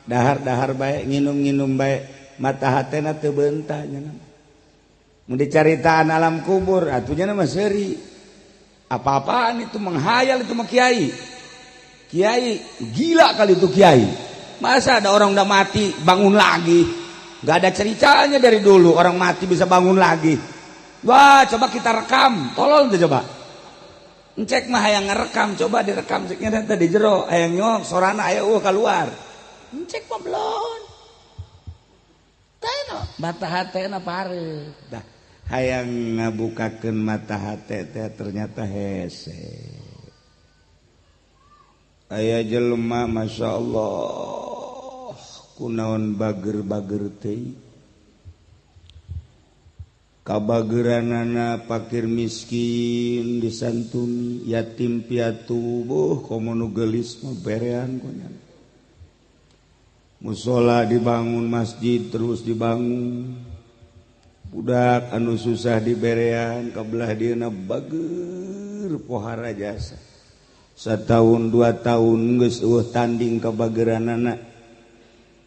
dahar-dahar baik, nginum-nginum baik, mata hatena teu beunta nya. Mun dicaritaan alam kubur, atuh nya mah seuri. Apa-apaan itu menghayal itu mah kiai. Kiai gila kali itu kiai. Masa ada orang udah mati bangun lagi? Gak ada ceritanya dari dulu orang mati bisa bangun lagi. Wah, coba kita rekam, tolong tuh coba. Encek mah hayang ngerekam, coba direkam ceknya teh di jero, hayang nyok sorana aya eueuh keluar. Encek mah belon. Teh mata hatena pare. Dah hayang ngabukakeun mata hate teh ternyata hese. Aya jelema masyaallah kunaon bager-bager teh. Kabageranana pakir miskin disantuni, yatim piatu, boh komo nu geulis mah berean kunyana. Musola dibangun, masjid terus dibangun. Budak anu susah diberean, kabelah dieuna bager pohara jasa. Satahun 2 tahun geus eueuh tanding kabageranana.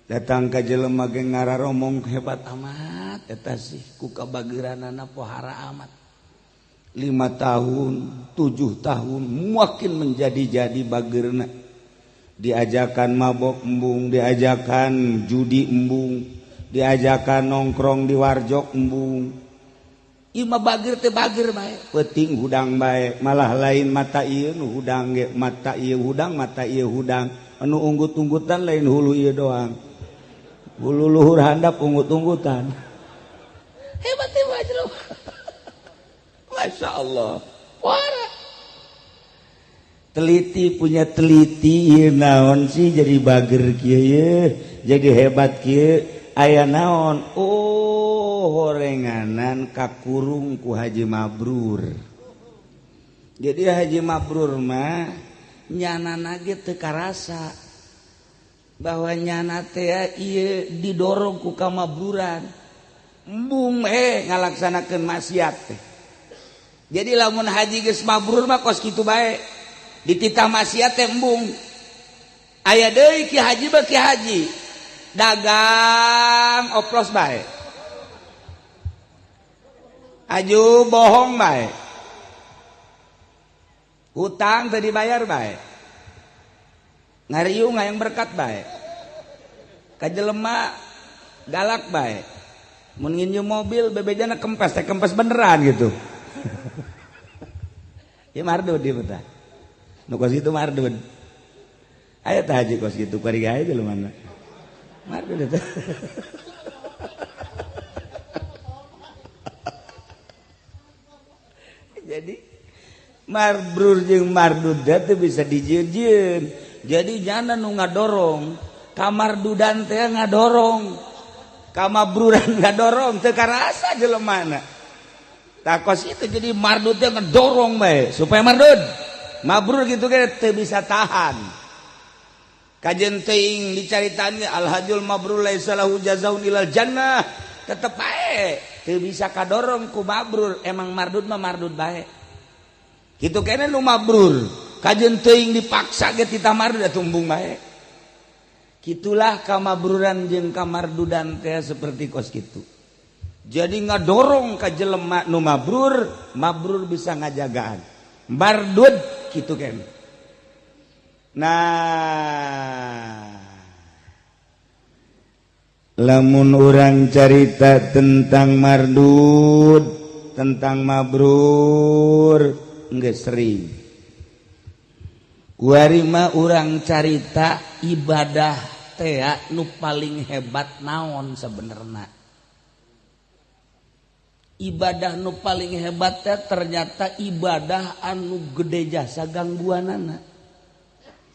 Datang ka jelema ge ngararomong hebat amat eta sih ku kabageranana pohara amat. 5 tahun, 7 tahun makin menjadi-jadi bagerna. Diajakan mabok embung, diajakan judi embung, diajakan nongkrong di warjok embung. Ieu mah bager teh bager bae, peuting hudang bae, malah lain mata ieu nu hudang ge, mata ieu hudang, mata ieu hudang. Anu unggut-unggutan lain hulu ieu doang. Hulu luhur handap unggut-unggutan. Hebat hebat jelema. Masya Allah. Wah. Teliti punya teliti ieu naon sih jadi bager kieu ye, jadi hebat kieu aya naon? Oh, horenganan kakurung ku Haji Mabrur. Jadi Haji Mabrur mah nyana ge teu karasa bahwa nyana teh ieu didorong ku kamabruran. Embung ngalaksanakeun maksiat teh. Jadi lamun haji geus mabrur mah kos kitu bae. Dititah maksiat teh embung. Aya deui ki haji mah ki haji. Dagang oplos bae. Aju bohong bae. Hutang teu dibayar bae. Ngariung hayang berkat bae. Ka jelema galak bae. Mun nginjem mobil bebejana kempes teh kempes beneran gitu. Ya mardud dia betah. Nu kos itu mardud. Aya tah haji kos kitu kuari gae jelema mana. Mardud eta. Jadi marbrur jeung mardud teh bisa dijieun-jieun. Jadi jana nu ngadorong, kamardudan teh ngadorong, kamabruran ngadorong teu karasa jelemana. Takos itu jadi mardud teh ngedorong bae supaya mardud. Mabrur gitu ge teu bisa tahan. Kajen teuing dicaritaan al-hajjul mabrur laisa lahu jazaun ilal jannah, tetep bae teu bisa kadorong ku mabrur, emang mardud mah mardud bae. Kitu kene nu mabrur, kajen teuing dipaksa ge titah mardud atumbung bae. Kitulah kamabruran jeung kamardudan teh seperti kos kitu. Jadi ngadorong ka jelema nu mabrur, mabrur bisa ngajagaan. Mardud kitu kene. Nah, lamun urang carita tentang mardud, tentang mabrur, geus sering. Kuari mah urang carita ibadah teh nu paling hebat naon sebenarna. Ibadah nu paling hebat teh ternyata ibadah anu gede jasa gangguanana.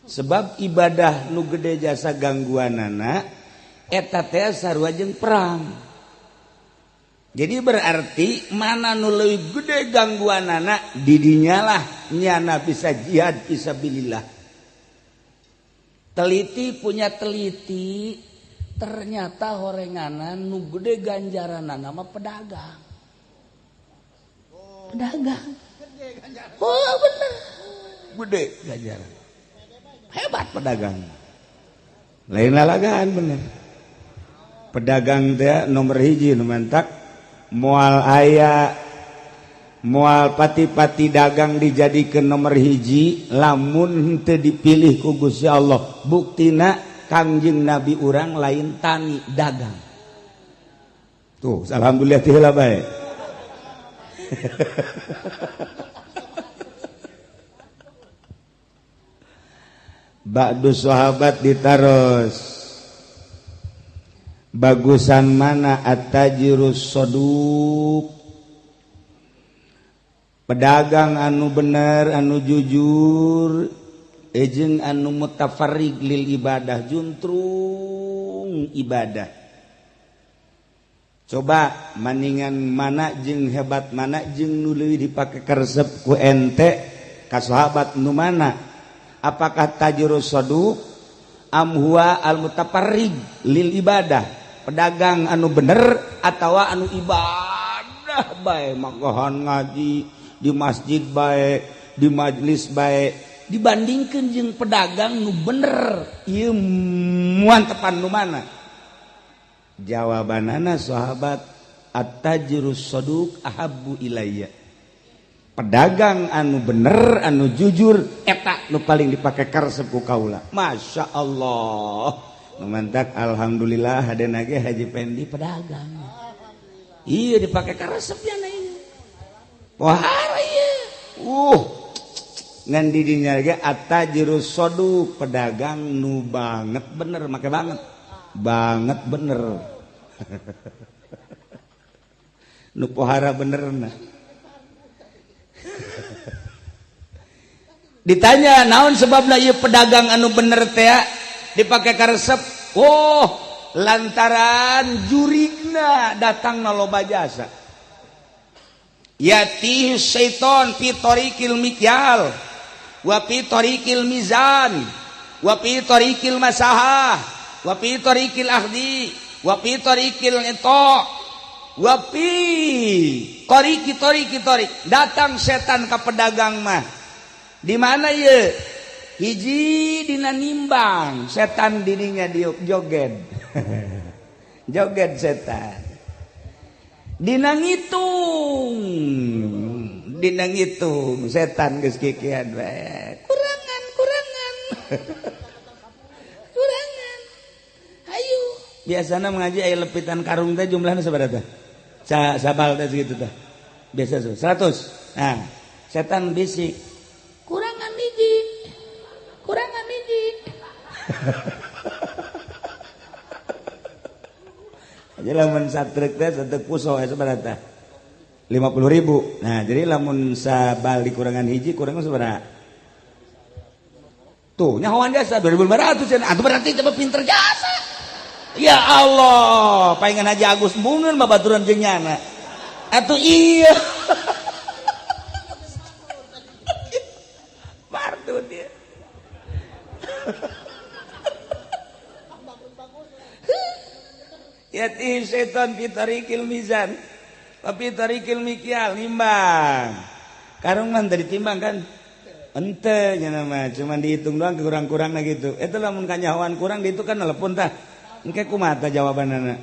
Sebab ibadah nu gede jasa gangguanana eta teh sarua jeung perang. Jadi berarti mana nu leuwih gede gangguanana didinyalah nyana bisa jihad fisabilillah. Teliti punya teliti ternyata horenganan nu gede ganjaranana mah pedagang. Pedagang. Oh bener. Gede ganjaran. Hebat pedagang. Lain lalagaan bener. Pedagang teh nomor hiji nu mantak moal aya moal pati-pati dagang dijadikeun nomor hiji lamun henteu dipilih ku Gusti Allah. Buktina Kangjeng Nabi urang lain tani dagang. Tuh, alhamdulillah teh heula bae. Ba'du sahabat ditaros bagusan mana at-tajirus soduk, pedagang anu bener anu jujur jeung anu mutafarrig lil ibadah juntrung ibadah. Coba maningan mana jeung hebat mana jeung nu leuwih dipake karesep ku ente ka sahabat nu mana? Apakah tajirus soduk am huwa al mutafarrig lil ibadah, pedagang anu bener atawa anu ibadah bae makahan ngaji di masjid bae di majlis bae dibandingkeun jeung pedagang nu bener ieu muantepan nu mana? Jawabanana sahabat at-tajirus soduk ahabbu ilayya, pedagang anu bener anu jujur eta nu paling dipake karesep ku kaula. Masya Allah nu mantak alhamdulillah hadena ge Haji Pendi pedagang. Iya dipake karesep nya ieu. Pohara ieu. Ngan di dinya ge at-tajirus soduk, pedagang nu banget bener make banget. Banget bener. Nu pohara benerna. Ditanya naon sebabna ieu pedagang anu bener teh dipake karesep? Oh, lantaran jurigna datangna loba jasa. Yatihi syaiton fi tariqil mikyal wa fi tariqil mizan wa fi tariqil masahah wa fi tariqil ahdi wa fi tariqil ita wa fi tariqi tariqi tariq. Datang setan ka pedagang mah. Di mana ye? Hiji dina nimbang, setan dirinya joget. Joget setan. Dina ngitung, dina ngitung setan geus kikian bae. Kurangan, kurangan. Kurangan. Hayu. Biasana mengaji aya lepitan karung teh jumlahna sabaraha teh? Sabal teh segitu teh. Biasa 100. Nah, setan bisik. Kurangan hiji. Kurangan hiji. Jadi lamun satruk teh satruk puso sabaraha tah? 50.000. Nah, jadi lamun sabal dikurangan hiji kurang sabaraha? Tuh, nyahoan jasa 2.500 cenah. Atuh berarti coba pinter jasa. Ya Allah, palingan Haji Agus embungeun babaturan jeung nyana. Atuh iya. Martu dia. Yati setan fi tariqil mizan. Tapi tariqil mikyal nimbang. Karung mah teu ditimbang kan? Ente nya mah cuman dihitung doang kurang-kurangna gitu. Eta lamun kanyahoan kurang dihitung kan telepon tah. Engke kumaha tah jawabanana?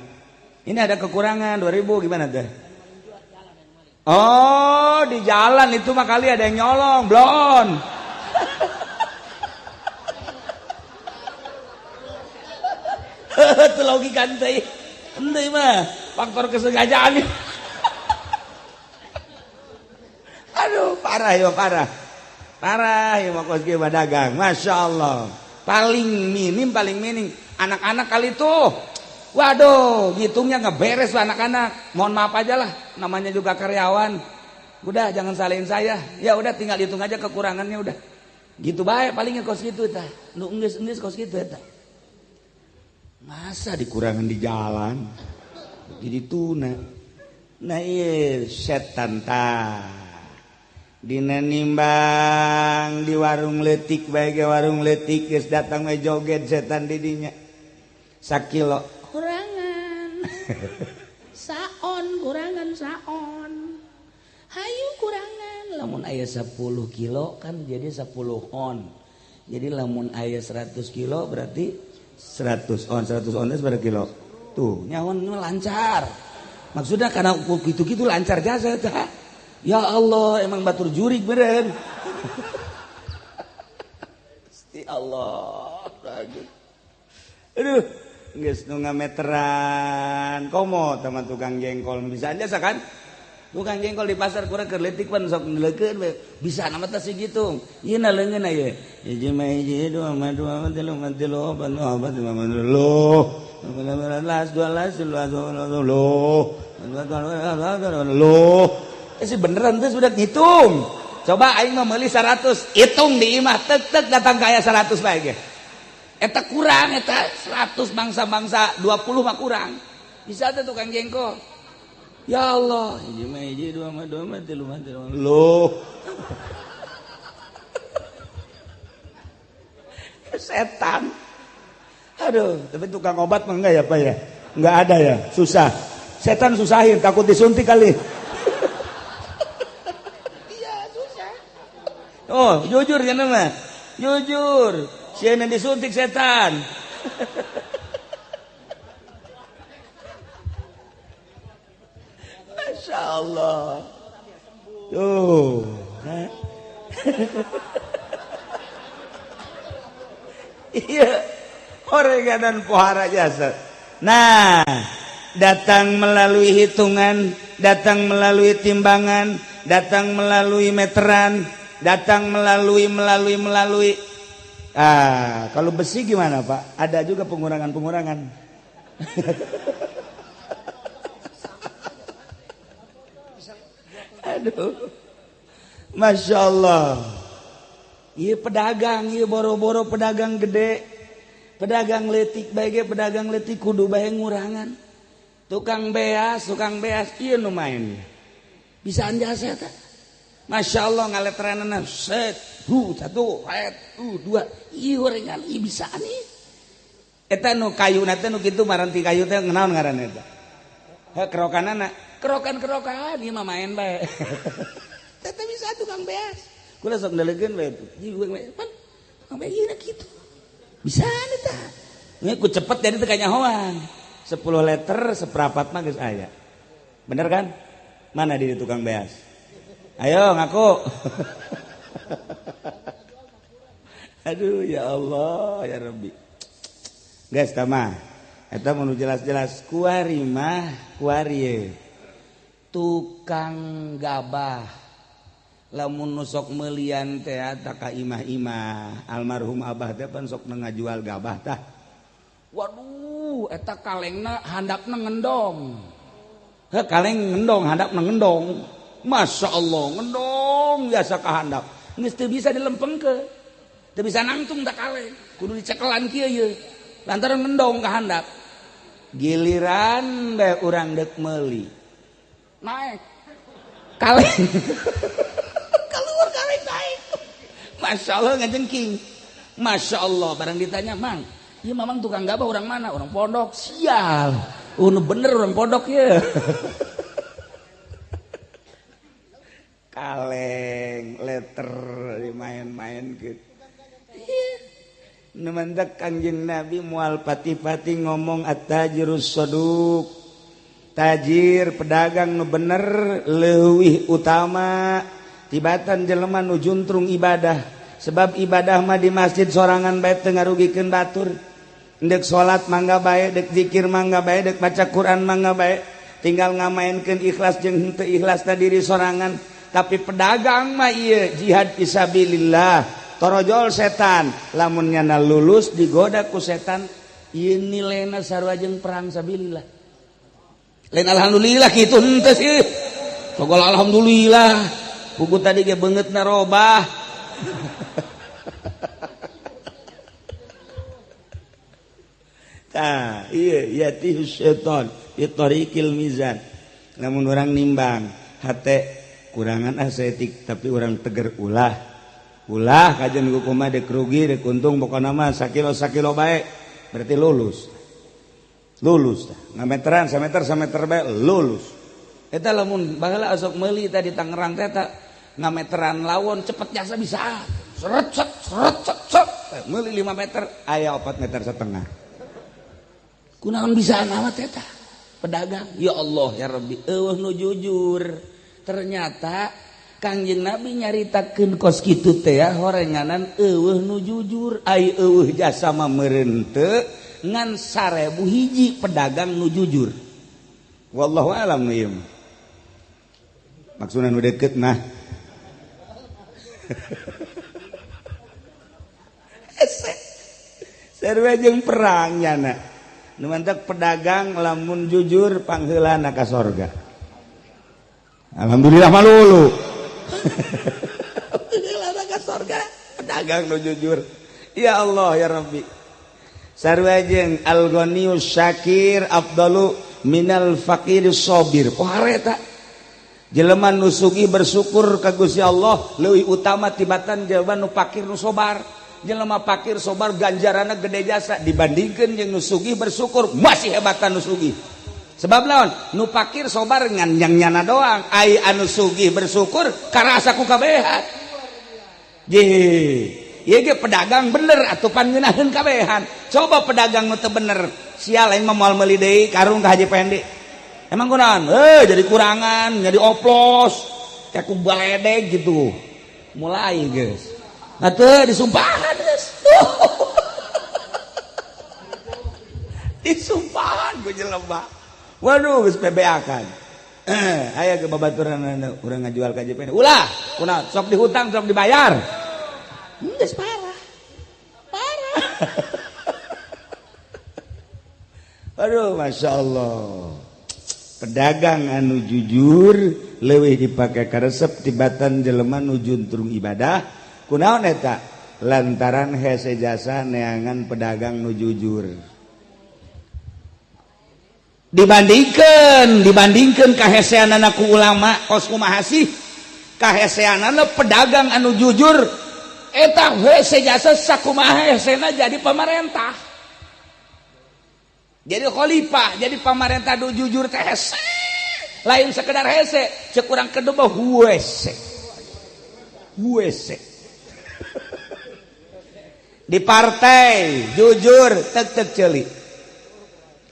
Ini ada kekurangan 2000 gimana teh? Oh, di jalan itu mah kali ada yang nyolong, blon. Itu logika ente. Ente mah faktor kesengajaan. Aduh, parah ya parah. Parah ya mah kos kieu dagang. Masya Allah. Paling minim anak-anak kali tuh. Waduh, ngitungnya nggak beres lah anak-anak. Mohon maaf aja lah, namanya juga karyawan. Udah jangan salahin saya. Ya udah tinggal hitung aja kekurangannya udah. Gitu baik palingnya kos gitu tah. Nu enggeus-enggeus kos gitu eta. Masa dikurangan di jalan? Jadi tuna. Nah iya setan tah. Dina nimbang di warung leutik bae ge warung leutik geus datang we joget setan di dinya. Sakilo kurangan. Saon kurangan saon. Hayu kurangan. Lamun aya 10 kilo kan jadi 10 on. Jadi lamun aya 100 kilo berarti 100 on, 100 on itu berapa kilo? Tuh, nyawan lancar. Maksudnya karena gitu-gitu lancar jasa tah. Ya Allah, emang batur jurik beren. Gusti Allah. Aduh, geus nu ngameteran. Komo teman tukang jengkol bisa jasa kan? Tukang jengkol di pasar kurang keur leutik pan sok ngeleukeun we. Bisa nama teh segitu. Ieu na leungeun aya. Hiji mah hiji, dua mah dua, tilu mah tilu, opat mah opat, lima mah lima, belas, dua belas, tilu belas, loh. Sih beneran tuh sudah ngitung. Coba aing mah meuli 100, hitung di imah tek tek datang kaya 100 bae ge. Eta kurang eta 100 bangsa-bangsa 20 mah kurang. Bisa teh tukang jengkol. Ya Allah, hiji mah hiji, dua mah dua, mah tilu mah tilu. Loh. Setan. Aduh, tapi tukang obat mah enggak ya, Pak ya? Enggak ada ya, susah. Setan susahin, takut disuntik kali. Oh, jujur ya nama. Jujur. Siapa yang disuntik setan. Masya Allah. Tuh. Iya. Orega dan pohara jasa. Nah, datang melalui hitungan, datang melalui timbangan, datang melalui meteran, datang melalui. Ah, kalau besi gimana Pak? Ada juga pengurangan-pengurangan. Aduh, Masya Allah. Iya pedagang, iya boro-boro pedagang gede, pedagang letik bae, pedagang letik kudu bae ngurangan. Tukang beas, iya nu main. Bisa jasa eta. Masya Allah ngaletranana set, hu satu, ret, dua, ieu horengan, ieu bisa nih. Eta nu kayuna teh nu kitu maranti kayu teh ngenaon ngaranna eta? Heh kerokanana, kerokan-kerokan ieu mah main bae. Teh bisa tukang beas. Kula sok ndelegeun bae tuh. Ieu pan tukang beas ieu kitu. Bisa eta. Nge ku cepet jadi teu kanyahoan. 10 liter seperapat mah geus aya. Bener kan? Mana di tukang beas? Ayo ngaku. Aduh ya Allah ya Rabbi. Guys tama. Eta mun jelas-jelas kuari mah kuari tukang gabah. Lamun nu sok melian teh ka imah-imah almarhum abah teh pan sok ngajual gabah tah. Waduh, eta kalengna handapna ngendong. Heh, kaleng ngendong, handapna ngendong. Masya Allah, ngendong biasa ka handap. Geus teu bisa dilempengkeun. Teu bisa nangtung tak kaleng. Kudu dicekelan kieu ye. Lantaran ngendong ka handap. Giliran bae urang deuk meuli. Naik. Kaleng. Keluar kaleng naik. Masya Allah ngajengking. Masya Allah, barang ditanya, "Mang, ieu mamang tukang gabah orang mana?" "Orang pondok." Sial. Nu bener orang pondok ya. Kaleng, letter dimain-main gitu. Nu mantak Kangjeng Nabi moal pati-pati ngomong at-tajirus saduq. Tajir pedagang nu bener leuwih utama tibatan jelema nu juntrung ibadah. Sebab ibadah mah di masjid sorangan bae teu ngarugikeun batur. Dek salat mangga bae, dek zikir mangga bae, dek baca Quran mangga bae, tinggal ngamaenkeun ikhlas jeung henteu ikhlas ta diri sorangan. Tapi pedagang mah ieu jihad fisabilillah, torojol setan, lamun nyana lulus digoda ku setan, ieu nilaina sarua jeung perang sabilillah. Lain alhamdulillah kitu henteu sih. Togol alhamdulillah. Pugu tadi ge beungeutna robah. Tah, iya yatihus syaitan bi tariqil mizan. Lamun urang nimbang hate kurangan asetik tapi urang teger ulah. Ulah kajian kumaha dek rugi dek untung pokona mah sakilo sakilo bae berarti lulus. Lulus tah. Ngameteran sameter sameter bae lulus. Eta lamun baheula asok meuli tadi Tangerang teh ta ngameteran lawon cepet jasa bisa. Seret set seret set set. Meuli 5 meter aya 4 meter setengah. Kunaon bisa amat eta pedagang. Ya Allah ya Rabbi, eueuh nu jujur. Ternyata Kangjeng Nabi nyaritakeun kos kitu teh ya horenganan eueuh nu jujur. Ai eueuh jasa mah meureun teu ngan 1000 hiji pedagang nu jujur. Wallahu alam nu ieu. Maksudna nu deket mah. Hese. Sarua jeung perang nyana. Nu mantak pedagang lamun jujur pangheulana ka sorga. Alhamdulillah malulu. Pangheulana ka sorga pedagang nu jujur. Ya Allah ya Rabbi. Sarua jeung al-ghaniyus syakir afdalu minal faqiris sabir. Pohara eta. Jelema nu sugih bersyukur ka Gusti Allah leuwih utama tibatan jelema nu fakir nu sobar. Jelema fakir sobar ganjaranna gede jasa dibandingkeun jeung nu sugih bersyukur masih hebatan nu sugih. Sebab naon? Nu fakir sobar ngan yang nyana doang, ai anu sugih bersyukur karasa ku kabehan. Ye, ieu ge pedagang bener atuh pan ngeunaheun kabehan. Coba pedagang nu teu bener, sial aing mah moal meuli deui karung ka Haji Pendi. Emang kunaon? Jadi kurangan, jadi oplos, kayak ku baledeg gitu. Mulai geus. Atuh disumpahan geus. Disumpahan ku jelema. Waduh geus PBA kan. Aya ke babaturan urang ngajual ka JPN. Ulah, kunaon sok dihutang sok dibayar. Geus parah. Parah. Aduh Masya Allah. Pedagang anu jujur leuwih dipake karesep tibatan jelema nu juntrung ibadah. Kunaon eta? Lantaran hese jasa neangan pedagang nu jujur. Dibandingkeun kaheseanana ku ulama kos kumaha sih? Kaheseanana pedagang anu jujur eta hese jasa sakumaha hesena jadi pamarentah. Jadi khalifah, jadi pamarentah nu jujur teh hese. Lain sekedar hese, cek urang kedua huese. Huese. Di partai jujur tek tek ceuli.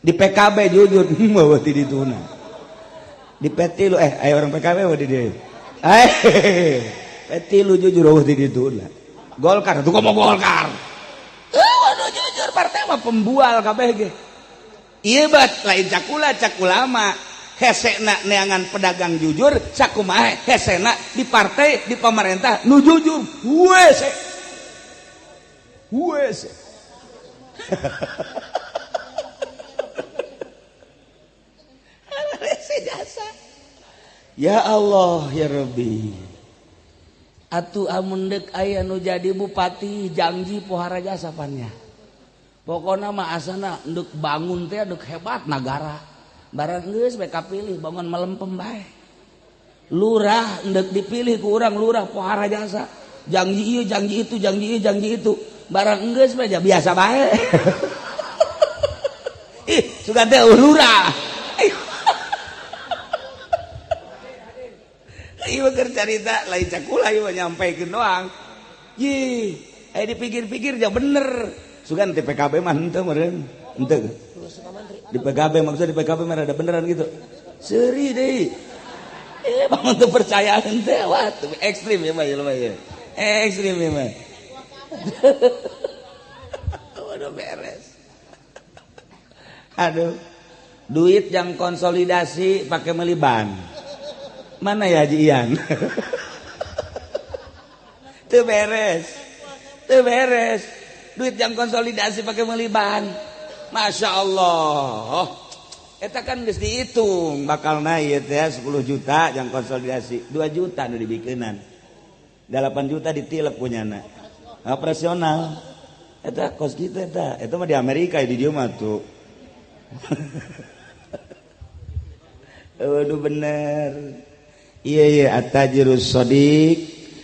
Di PKB jujur bawa ti dituna. Di PT lu ayo orang PKB bawa di dieu. PT lu jujur bawa ti dituna. Golkar tuh ngomong Golkar. Waduh jujur partai mah pembual kabeh ge. Ieu bat lain cakula cak ulama. Hesena neangan pedagang jujur, sakumaha hesena di partai, di pemerintah nu jujur. Hese. Hese. Hese jasa. Ya Allah ya Rabbi. Atuh amun deuk aya nu jadi bupati janji pohara jasa pannya. Pokona mah asana ndek bangun teh ndek hebat nagara. Barang geus bae kapilih bangun melempem bae. Lurah ndek dipilih ku urang lurah pohara jasa. Janji ieu janji itu janji ieu janji itu. Barang geus bae biasa bae. Ih, sugan teh lurah. Ieu keur carita lain cakula ieu nyampaikeun doang. Yih, aya dipikir-pikir ja bener. Sugan di PKB mah henteu meureun. Henteu. Di PKB maksudnya di PKB mah rada beneran gitu. Seuri deui. Bangun teu percaya henteu wah ekstrim ya mah jelema ieu. Ekstrim ya mah. Waduh beres. Aduh. Duit yang konsolidasi pakai meuli ban. Mana ya Haji Ian? Teu beres. Teu beres. Duit yang konsolidasi pakai meuli ban. Masya Allah. Eta kan geus dihitung bakal naik ya 10 juta yang konsolidasi, 2 juta nu dibikeunan. 8 juta ditilep punyana. Operasional. Eta kos kitu eta. Eta mah di Amerika di dieu mah tuh. Waduh bener. Iya iya attajirus shodiq,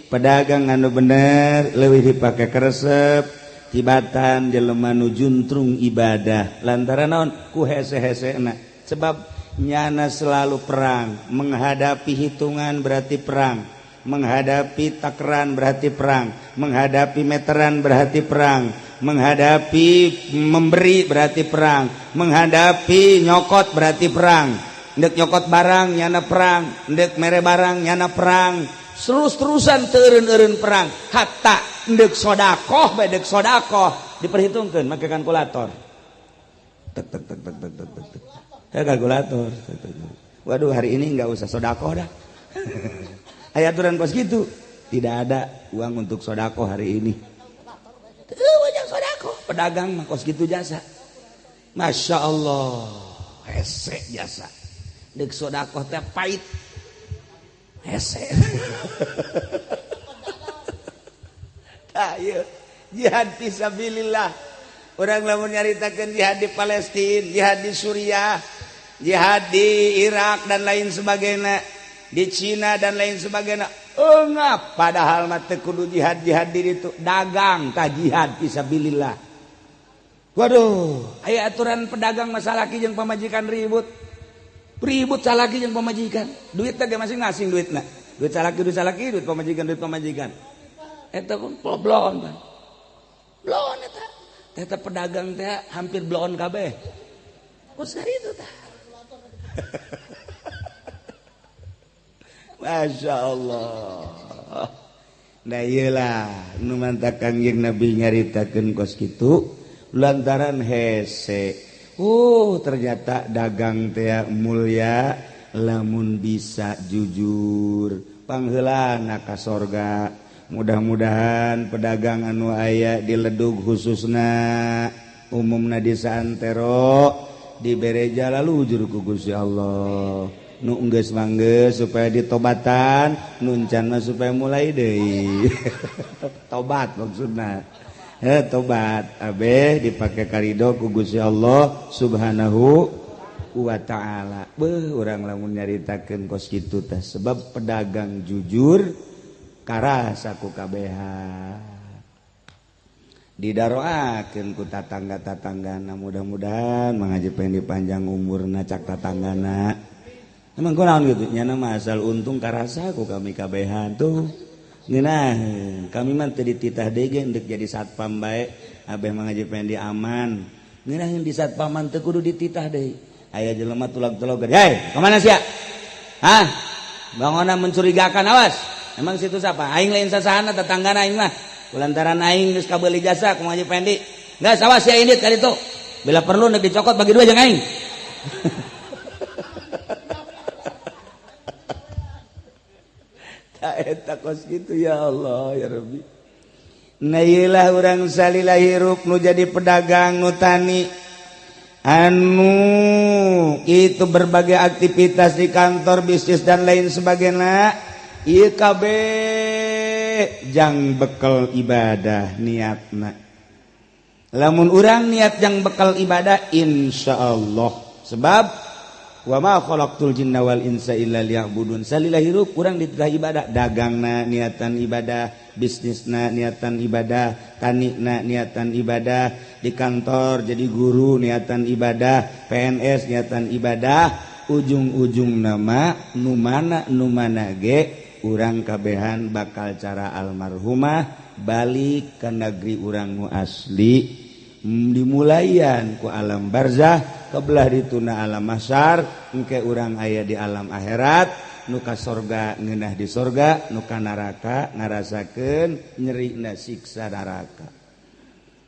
pedagang anu bener leuwih dipake keresep tibatan jelema nu juntrung ibadah lantaran naon ku hese-hesena sebab nyana selalu perang, menghadapi hitungan berarti perang, menghadapi takaran berarti perang, menghadapi meteran berarti perang, menghadapi memberi berarti perang, menghadapi nyokot berarti perang. Ndek nyokot barang nyana perang, ndek mere barang nyana perang, terus-terusan teureun-eureun perang, hatta ndek sodakoh bae ndek sodakoh diperhitungkeun make kalkulator. Tek tek tek tek tek tek tek. Ya kalkulator. Tek, tek, tek. Waduh hari ini enggak usah sodakoh dah. Aya aturan kos gitu. Tidak ada uang untuk sodakoh hari ini. Teu wajah sodakoh, pedagang mah kos gitu jasa. Masya Allah, hese jasa. Dek sodakoh teh pahit hese. Tah ieu jihad fisabilillah. Urang lamun nyaritakeun jihad di Palestina, jihad di Suriah, jihad di Irak dan lain sebagainya, di Cina dan lain sebagainya. Eungap padahal mah teu kudu jihad-jihad di ditu, dagang tah jihad fisabilillah. Waduh, aya aturan pedagang masalah jeung pamajikan ribut. Ribut salaki jeung pamajikan. Duit teh masing-masing duitna. Duit salaki duit pamajikan duit pamajikan. Eta pun bloon pan. Bloon eta. Eta pedagang teh hampir bloon kabeh. Kos itu tah. Masya Allah. Nah iyalah nu mantak Kangjeng Nabi nyaritakeun kos kitu lantaran hese. Ternyata dagang teh mulia lamun bisa jujur pangheulana ka sorga. Mudah-mudahan pedagang anu aya di Ledug khususna umumna di saantero dibere jala lujur ku Gusti Allah. Nu enggeus manggeus supaya ditobatan, nu encan mah supaya mulai deui. Tobat maksudna. Tobat abeh dipake karido ku Gusti Allah Subhanahu wa ta'ala. Beuh urang lamun nyaritakeun kos kitu teh sebab pedagang jujur karasa ku kabehan. Didaroakeun ku tatangga-tatanggana, mudah-mudahan Mang Haji Pendi panjang umurna cak tatanggana. Emang kunaon kitu nyana mah asal untung karasa ku kami kabehan tuh. Ngeunah kami mah teu dititah deui ge endek jadi satpam bae abeh Mang Haji Pendi aman. Ngeunah di satpaman teu kudu dititah deui. Aya jelema tulag-tulogan. Hei, kemana sia? Hah? Bangunna mencurigakan awas. Emang situ siapa? Aing lain sasahana tetanggana aing mah. Kulantaran aing geus kabeuli jasa ku Mang Haji Pendi. Geus awas sia indit ka ditu. Bila perlu nek dicokot bagi dua jeung aing. Eta kos gitu ya Allah ya Rabbi. Nah iyalah urang salila hirup nu jadi pedagang, nu tani, anu itu berbagai aktivitas di kantor, bisnis dan lain sebagainya, ieu kabeh jang bekal ibadah niatna. Lamun urang niat jang bekal ibadah, insyaallah, sebab wa ma khalaqtul jinna wal insa illa liya'budun. Salila hirup urang dititah ibadah, dagangna niatan ibadah, bisnisna niatan ibadah, tanina niatan ibadah, di kantor jadi guru niatan ibadah, PNS niatan ibadah, ujung-ujung nama nu mana nu mana ge urang kabehan bakal cara almarhumah balik ke negeri urang nu asli, dimulayan ku alam barzah, kebelah dituna alam mahsyar, engke urang aya di alam akhirat, nu ka sorga ngeunah di sorga, nu ka neraka ngarasakeun nyerina siksa neraka.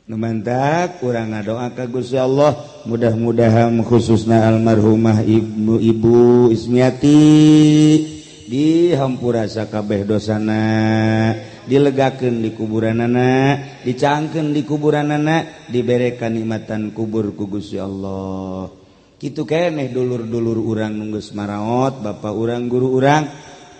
Nu mantak urang ngadoa ka Gusti Allah, mudah-mudahan khususna almarhumah ibu Ibu Ismiati dihampura sakabeh dosana, dilegakeun di kuburanana, dicangkeun di kuburanana, dibere kanikmatan kubur ku Gusti Allah. Kitu keneh dulur-dulur urang nu geus maraot, bapak urang, guru urang,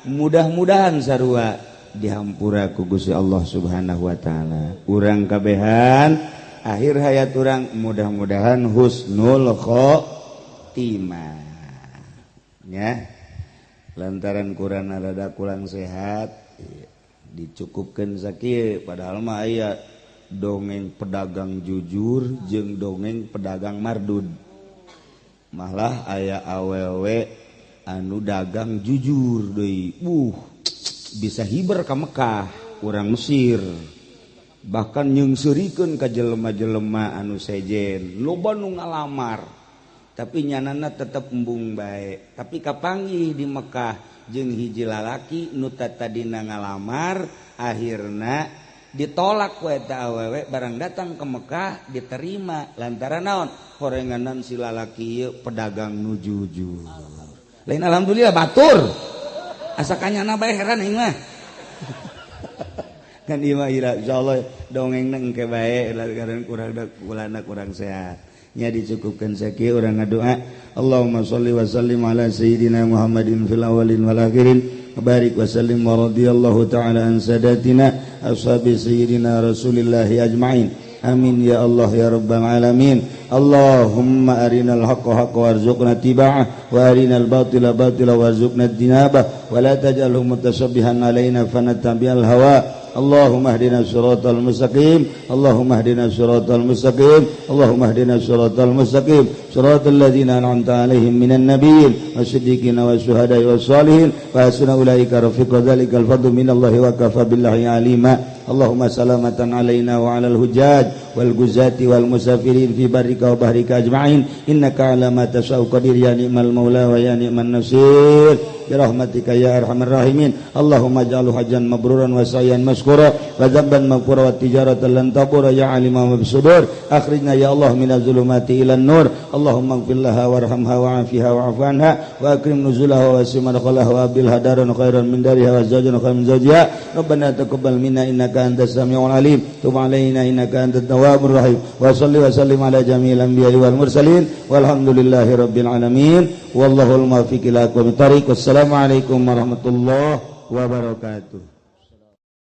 mudah-mudahan sarua dihampura ku Gusti Allah Subhanahu wa taala. Urang kabehan akhir hayat urang mudah-mudahan husnul khotimah. Ya. Lantaran kurang rada kurang sehat dicukupkan sakieu, padahal mah aya dongeng pedagang jujur jeung dongeng pedagang mardud. Malah aya awewe anu dagang jujur deui. Bisa hiber ka Mekah, urang Mesir. Bahkan nyeungseurikeun ka jelema-jelema anu sejen, loba nu ngalamar. Tapi nyanana tetep embung bae. Tapi kapanggih di Mekah jeung hiji lalaki nu tadina ngalamar, akhirna ditolak ku eta awewe, barang datang ke Mekah diterima lantaran naon? Horenganan si lalaki ieu pedagang nu jujur. Lain alhamdulillah batur. Asa kanyana bae heran aing mah. Kan ieu mah insyaallah dongengna engke bae lantaran kurang kulana kurang sehat. Nya dicukupkan sakieu urang ngadoa. Allahumma sholli wa sallim ala sayyidina Muhammadin fil awwalin wal akhirin, barik wa sallim wa radhiyallahu ta'ala an sadatina ashabi sayyidina Rasulillah ajmain. Amin ya Allah ya rabbal alamin. Allahumma arinal haqqa haqqa warzuqna tiba'ah, wa arinal batila batila warzuqna ijtinabah, wa la taj'alhu mutashabbihan alaina fanattabi'al hawa. Allahumma hdina siratal mustaqim, Allahumma hdina siratal mustaqim, Allahumma hdina siratal mustaqim, siratal ladzina an'amta alaihim minan nabiyyin wasiddiqin wasyuhada'i wassalihin wa hasuna ulaika rafiqa dzalikal fadlu minallahi wa kafa billahi alima. Allahumma salamatan alaina wa alal hujjaj wal guzati wal musafirin fi barrika wa bahrika ajma'in, innaka ala ma tasha'u qadir ya ni'mal maula wa ya ni'man nasir. Birahmatika ya arhamar rahimin. Allahumma ij'alhu hajjan mabruran wa sa'yan mashkura wa dzamban maghfura wa tijaratan lan tabura ya alima mabsudur. Akhrijna ya Allah minaz zulumati ilan nur. Allahumma ighfir laha warhamha wa'afiha wa'fu anha wa akrim nuzulaha wa wasi' madkhalaha wa abdilha daran khairan min dariha wa zawjan khairan min zawjiha. Rabbana taqabbal minna innaka antas samiul alim, tub alaina innaka antat tawwabur rahim, wa salli wa sallim ala jami'il anbiya'i wal mursalin, walhamdulillahi rabbil alamin, wallahul muwaffiq ila aqwamit thariq. Wassalamualaikum warahmatullahi wabarakatuh.